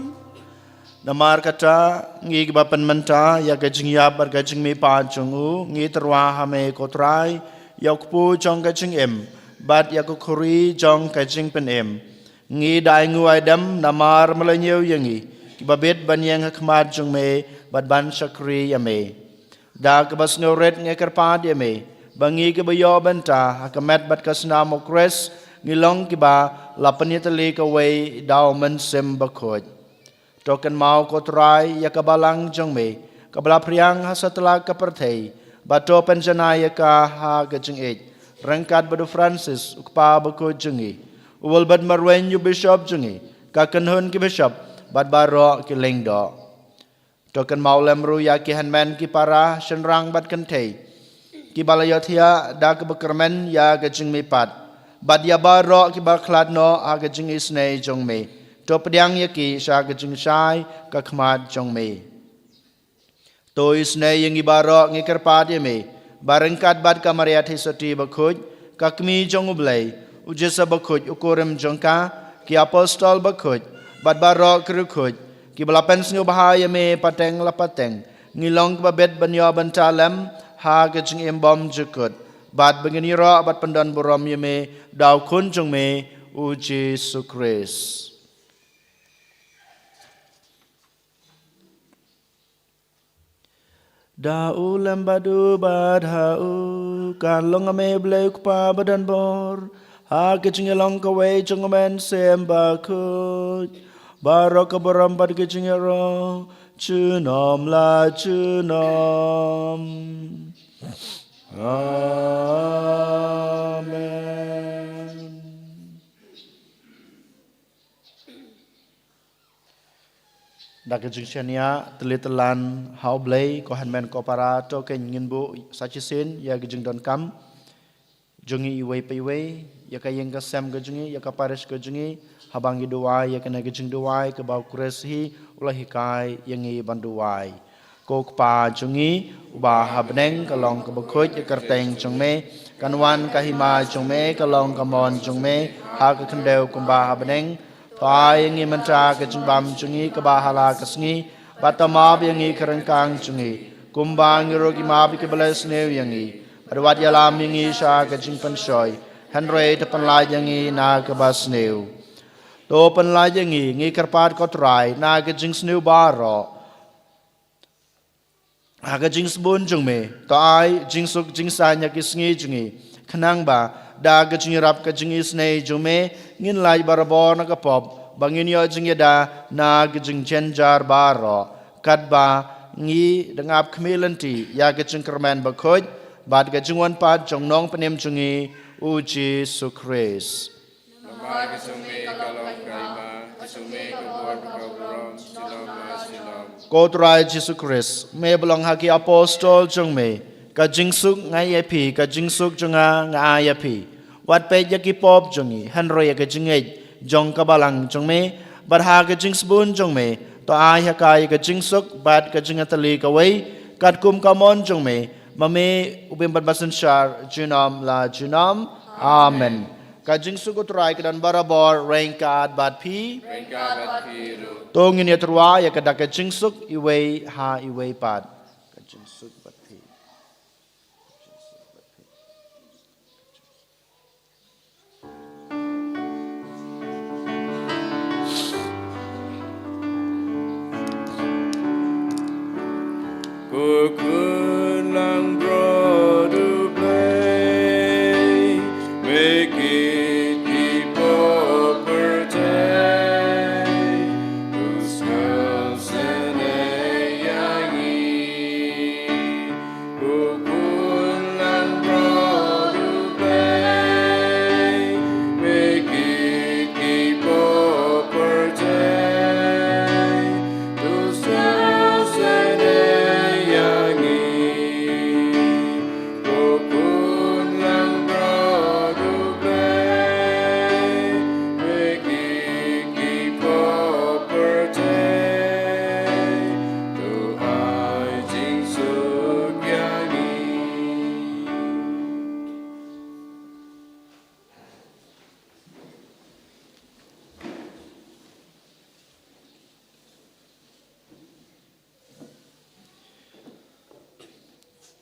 Namar kata, ngi kiba pynmynta ïa ka jingïap bad ka jingmihpat jong u, ngi tyrwa ha me ko Trai, ïa u kpu jong ka jingim bad ïa ka khuri jong ka jingpynim. Ngi da ainguh aidem namar me la ñiew ïa ngi, kiba bit ban ïeng ha khmat jong me bad ban shakri ïa me. Da kaba sngewrit ngi kyrpad ïa me ba ngi kiba ïoh bynta ha ka met bad ka snam u Khrist, ngi long kiba la pynïatylli kawei da u Mynsiem Bakhuid. To kynmaw ko Trai ïa ka balang jong me kaba la phriang ha satlak ka pyrthei, bad to pynjanai ïa ka ha ka jingïeit, ryngkat bad u Francis u kpa bakhuid jong ngi, u Wilbert Marwein u bishop jong ngi, ka kynhun ki bishop bad baroh ki lyngdoh. To kynmaw lem ruh ïa ki hynmen ki para, shynrang bad kynthei, kiba la ïohthiah da kaba kyrmen ïa ka jingmihpat, bad ïa baroh kiba khlad noh ha ka jingisynei jong me. To pdiang ïa ki sha ka jingshai ka khmat jong me. To isynei ïa ngi baroh, ngi kyrpad ïa me ba ryngkat bad ka Maria Theisotti bakhuid, ka Kmie jong u Blei, u Joseph bakhuid u kurim jong ka, ki apostol bakhuid, bad baroh ki riewkhuid kiba la pynsngewbha ïa me pateng la pateng, ngi long kiba bit ban ïoh bynta lem ha ka jingim bymjukut, bad ba ngin ïaroh bad pyndonburom ïa me da u Khun jong me, u Jisu Khrist. Da u lem bad u bad ha u, kan long ha me Blei u Kpa badonbor, ha ka jingïalong kawei jong u Mynsiem Bakhuid, baroh ka burom bad ka jingïaroh junom la junom. Amen. Da ka jingshaniah tylli tyllan ha u Blei, ko hynmen ko para, to ngin buh sa shisien ïa ka jingdonkam jong ngi iwei pa iwei, ïa ka ïing ka sem ka jong ngi, ïa ka parish ka jong ngi, haba ngi duwai ïa kane ka jingduwai kaba u Khrist hi u la hikai ïa ngi ban duwai. Ko Kpa jong ngi uba ha bneng, ka long kaba khuid ka kyrteng jong me, kan wan ka hima jong me, ka long ka mon jong me ha ka khyndew kumba ha bneng. To ai ïa ngi mynta ka jingbam jong ngi kaba ha la ka sngi, bad to map ïa ngi ka ryngkang jong ngi, kumba ngi ruh ngi map ïa kiba la sniew ïa ngi, bad wat ïalam ïa ngi sha ka jingpynshoi, hynrei to pynlait ïa ngi na kaba sniew. To pynlait ïa ngi, ngi kyrpad ko Trai, na ka jingsniew baroh, ha ka jingsbun jong me, to ai jingsuk jingsaiñ ha ki sngi jong ngi, khnang ba da ka jingïarap ka jingisynei jong me, ngin lait barabor na ka pop, ba ngin ïoh jingïada na ka jingjynjar baroh, katba ngi dang ap khmih lynti ïa ka jingkyrmen bakhuid bad ka jingwan pat jong u Nongpynim jong ngi, u Jisu Khrist. Namar ka jong me ka long ka hima, ka jong me ka bor bad ka burom, junom la junom. Ko Trai Jisu Khrist, me ba la ong ha ki apostol jong me, ka jingsuk nga ai ïa phi, ka jingsuk jong nga nga ai ïa phi. Wat peit ïa ki pop jong ngi, hynrei ïa ka jingngeit jong ka balang jong me, bad ha ka jingsbun jong me, to ai ha ka ïa ka jingsuk bad ka jingïatylli kawei, katkum ka mon jong me, ma me u bym bad basynshar junom la junom. Amen. Ka jingsuk u Trai ka don barabor ryngkat bad phi. Ryngkat bad phi ruh. To ngin ïatyrwa ïa ka da ka jingsuk iwei ha iwei pat. Ka jingsuk bad phi. Ko Khun Langbrot U Blei, me kit ki pop pyrthei, to sngewsynei ïa ngi. Ko Khun Langbrot U Blei, me kit ki pop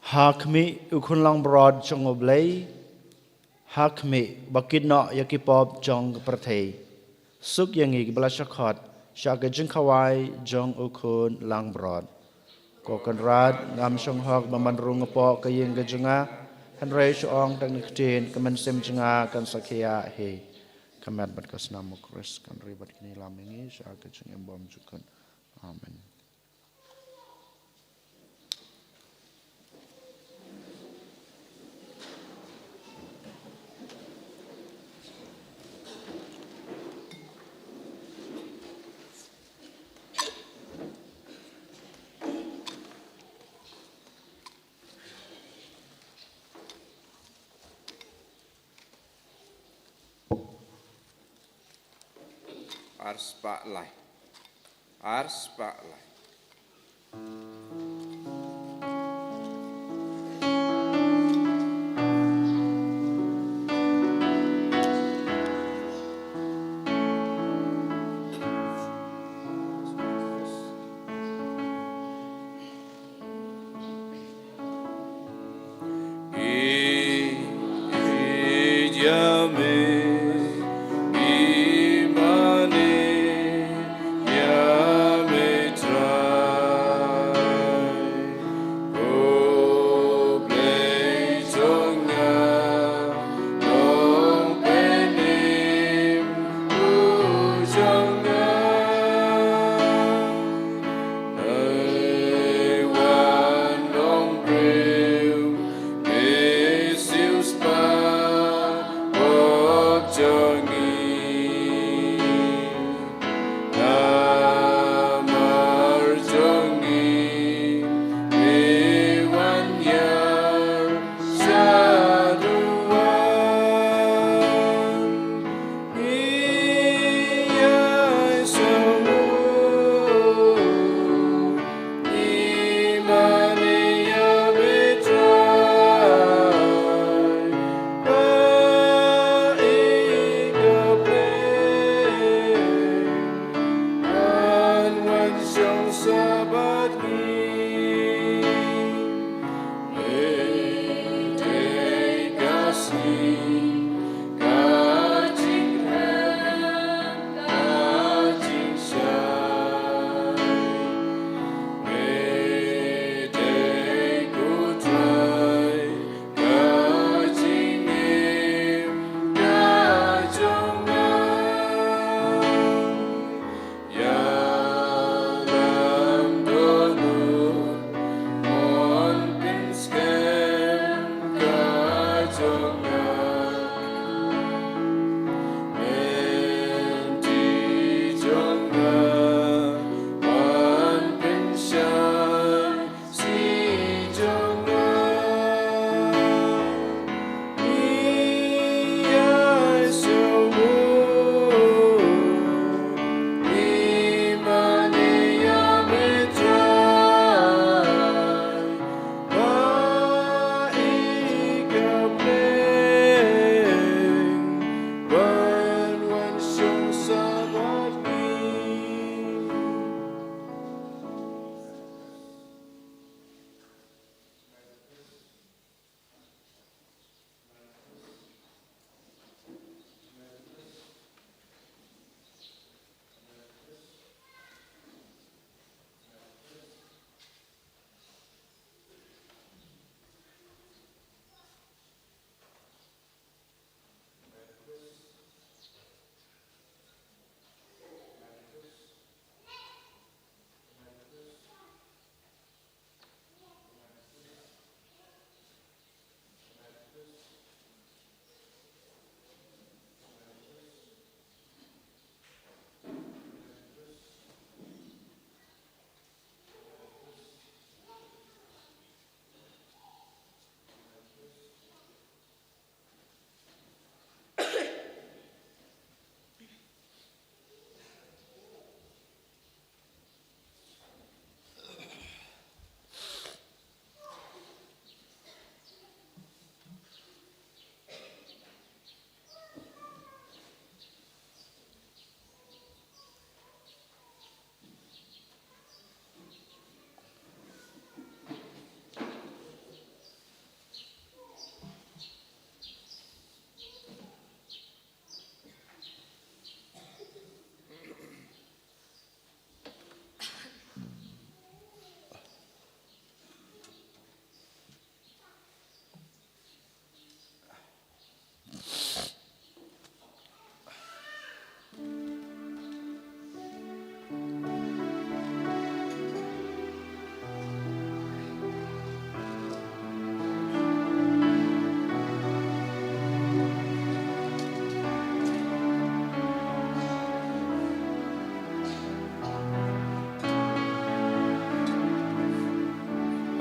Ha khmih u Khun langbrot jong U Blei, ha khmih ba kit noh ïa ki pop jong ka pyrthei. Suk ïa ngi kiba la shah khot sha ka jingkhawai jong u Khun langbrot. Ko Kynrad, ngam shong hok ba man rung hapoh ka ïing ka jong nga, hynrei shu ong tang ïa ka ktien, ka mynsiem jong nga kan sa khia hi. Ka met bad ka snam u Khrist kan ri bad kan ïalam ïa ngi sha ka jingim bymjukut. Amen. Ar spah lai. Ar spah lai.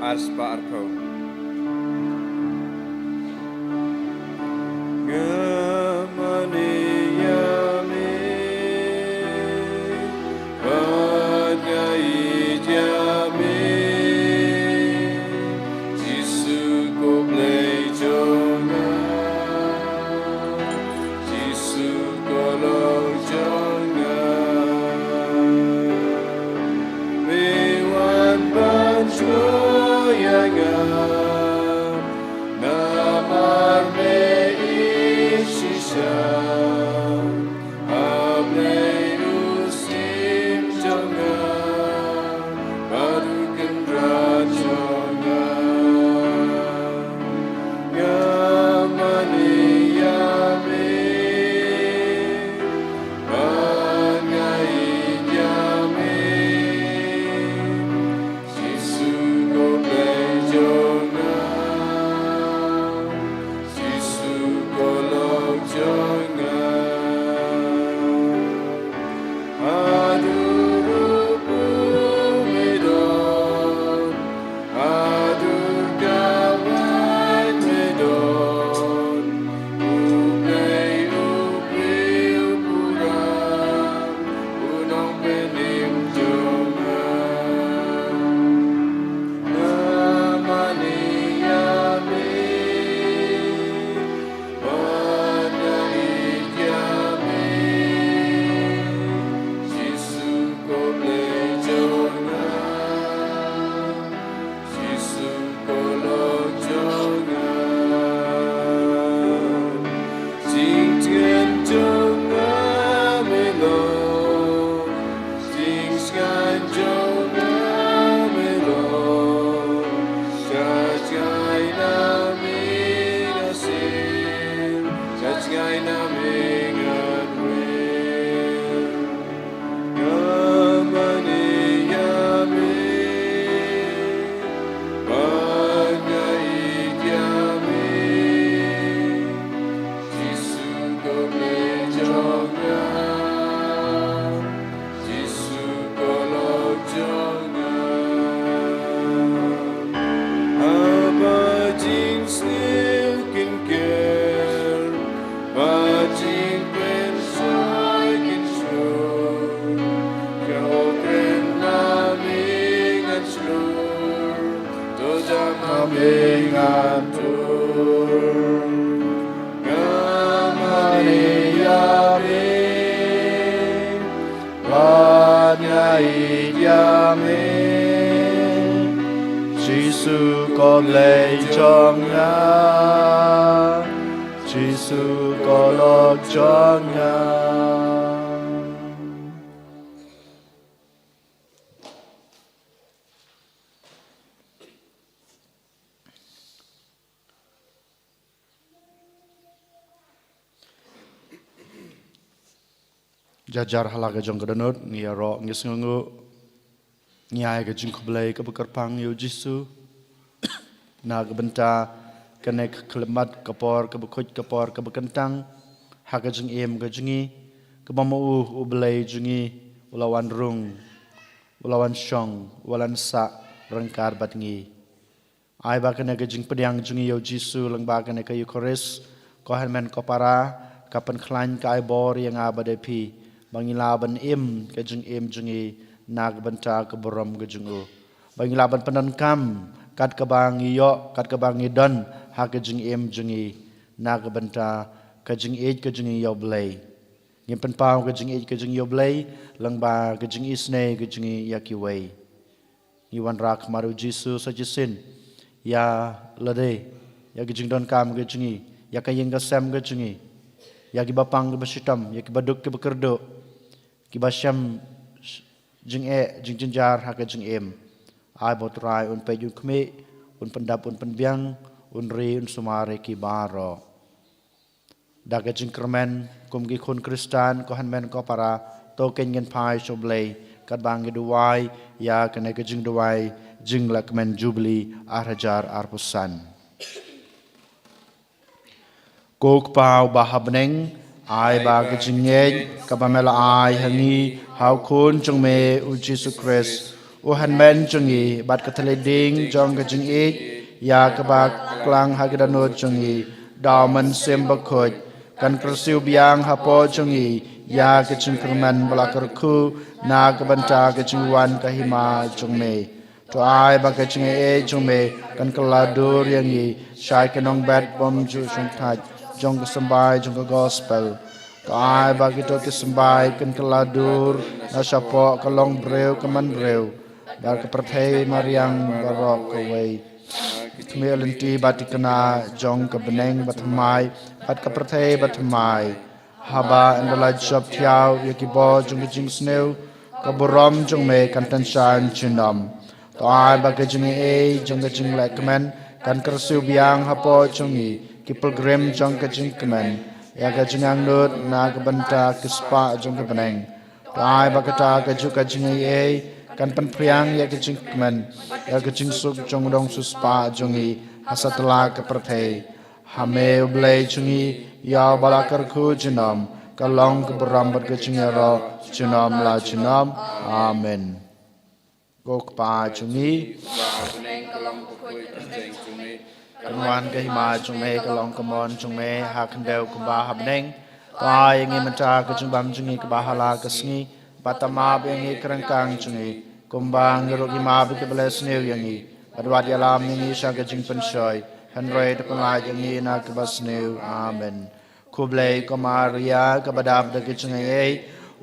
Ar spah arphew. Nga mane ïa me, bad nga ïeit ïa me, Jisu ko Blei jong nga, Jisu ko Lok jong nga. Me wan ban shuwa ïa nga, namar me ïeit shisha. A Blei u syiem jong nga, bad u Kynrad jong nga. Nga mane ïa me, bad nga ïeit ïa me, Jisu ko Blei jong nga, Jisu ko Lok jong nga. Haduh ruh me don, haduh kawei me don, U Blei u briew pura, u nongpynim jong nga. Nga mane ïa me, bad nga ïeit ïa me, Jisu ko Blei jong nga, Jisu ko Lok jong nga. Jingtngen jong nga me long, jingsngewthuh jong nga me long, sha jngai na me nga sien, sha jngai na me ngan wer. Nga mane ïa me, bad nga ïeit ïa me, Jisu ko Blei jong nga, Jisu ko Lok jong nga. Haba jingsniew kin ker, bad jingpynshoi kin shlur, ïa u kren na me ngan shlur, to jam ha me ngan tur. Nga mane ïa me, bad nga ïeit ïa me, Jisu ko Blei jong nga, Jisu ko Lok jong nga. Jar jar ha la ka jong ka dohnud, ngi ïaroh, ngi sngewnguh, ngi ai ka jingkhublei kaba kyrpang ïa u Jisu. Na ka bynta kane ka khyllipmat, ka por kaba khuid, ka por kaba kyntang ha ka jingim ka jong ngi, kaba ma u, u Blei jong ngi u la wan rung, u la wan shong, u la wan sah ryngkat bad ngi. Ai ba kane ka jingpdiang jong ngi ïa u Jisu lyngba kane ka Eukharist, ko hynmen ko para, ka pynkhlaiñ, ka ai bor ïa nga bad ïa phi, ba ngin lah ban im ka jingim jong ngi na ka bynta ka burom ka jong u, ba ngin lah ban pyndonkam kat kaba ngi ïoh, kat kaba ngi don ha ka jingim jong ngi, na ka bynta ka jingïeit ka jong ngi ïa u Blei. Ngin pynpaw ka jingïeit ka jong ngi ïa u Blei lyngba ka jingisynei ka jong ngi ïa kiwei. Ngi wanrah ha khmat u Jisu sa shisien ïa lade, ïa ka jingdonkam ka jong ngi, ïa ka ïing ka sem ka jong ngi, ïa kiba pang kiba shitom, ïa kiba duk kiba kyrduh, kiba shem jingeh jingjynjar ha ka jingim. Ai ba u Trai un peit un khmih, un pyndap un pynbiang, un ri un sumar ïa ki baroh. Da ka jingkyrmen kum ki khun Khristan, ko hynmen ko para, to keiñ ngin phai sha u Blei katba ngi duwai ïa kane ka jingduwai jinglehkmen Jubili ar hajar arphew san. Ko Kpa uba ha bneng, ai ba ka jingngeit kaba me la ai ha ngi ha u Khun jong me u Jisu Khrist, u hynmen jong ngi, bad ka thylliej ding jong ka jingïeit, ïa kaba klang ha ki dohnud jong ngi da u Mynsiem Bakhuid, kan kyrsiew biang hapoh jong ngi ïa ka jingkyrmen ba la kyrkhu na ka bynta ka jingwan ka Hima jong me. To ai ba ka jingaiei jong me kan kylla dur ïa ngi sha ki nongbet bymjukthait jong ka symbai jong ka gospel. To ai ba kito ki symbai kan kylla dur na shapoh ka longbriew ka manbriew bad ka pyrthei mariang baroh kawei. Khmih lynti bad thikna jong ka bneng bathymmai bad ka pyrthei bathymmai. Haba ynda la jop thiaw ïa ki bor jong ka jingsniew, ka burom jong me kan tyngshaiñ junom. To ai ba ka jingaiei jong ka jinglehkmen kan kyrsiew biang hapoh jong ngi ki pilgrim jong ka jingkmen ïa ka jingangnud na ka bynta ki spah jong ka bneng. To ai ba kata kajuh ka jingaiei kan pynphriang ïa ka jingkmen ïa ka jingsuk jong u nongsiewspah jong ngi ha satlak ka pyrthei. Ha me U Blei jong ngi, ïa uba la kyrkhu junom, ka long ka burom bad ka jingïaroh junom la junom. Amen. Ko Kpa jong ngi, kan wan ka hima jong me, ka long ka mon jong me ha khyndew kumba ha bneng. To ai ïa ngi mynta ka jingbam jong ngi kaba ha la ka sngi, bad to map ïa ngi ki ryngkang jong ngi, kumba ngi ruh ngi map ïa kiba leh sniew ïa ngi. Bad wat ïalam ïa ngi sha ka jingpynshoi, hynrei to pynlait ïa ngi na kaba sniew. Amen. Khublei ko Maria, kaba dap da ka jingaiei,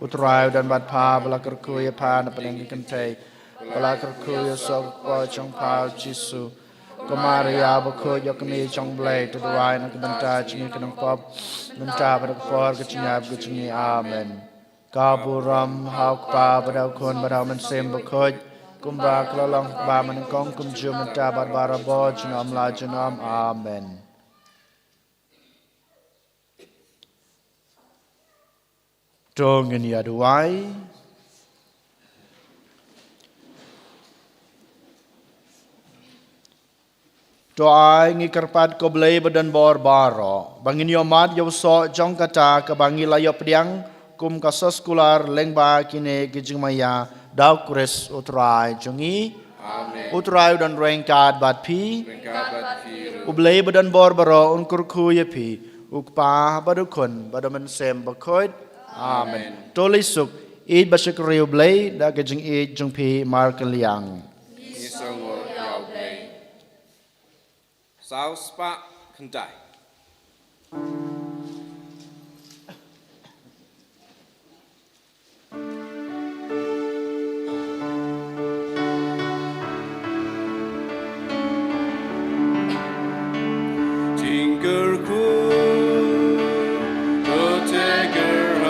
U Trai u don bad pha, ba la kyrkhu ïa pha na pdeng ki kynthei, ba la kyrkhu ïa u soh ka kpoh jong pha U Jisu. Ko Maria bakhuid, ïoh kmie jong U Blei, to duwai na ka bynta jong ngi ki nongpop, mynta bad ha ka por ka jingïap ka jong ngi. Amen. Ka burom ha U Kpa bad ha U Khun bad ha U Mynsiem Bakhuid, kumba ka la long ha kaba nyngkong, kumjuh mynta bad barabor, junom la junom. Amen. To ngin ïa duwai. To ai ngi kyrpad ko Blei ba don bor baroh, ba ngin ïoh mad ïa u soh jong kata kaba ngi la ïoh pdiang kum ka soskular lyngba kine ki jingmaïa da U Khrist U Trai jong ngi. Amen. U Trai u don ryngkat bad phi. Ryngkat bad phi ruh. U Blei ba don bor baroh un kyrkhu ïa phi, U Kpa bad U Khun bad U Mynsiem Bakhuid. Amen. Amen. To leit suk, ïeit bad shakri U Blei da ka jingïeit jong phi markylliang. Ngi sngewnguh ïa U Blei. Saw spah khyndai. Jingkyrkhu, to te kyrhai.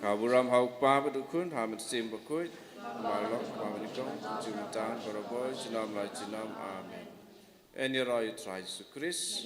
Ka burom ha U Kpa bad U Khun, ha U Mynsiem Bakhuid, kumba la long ha kaba nyngkong, kumjuh mynta, barabor, junom la junom. Amen. Yn ïaroh ïa U Trai Jisu Khrist.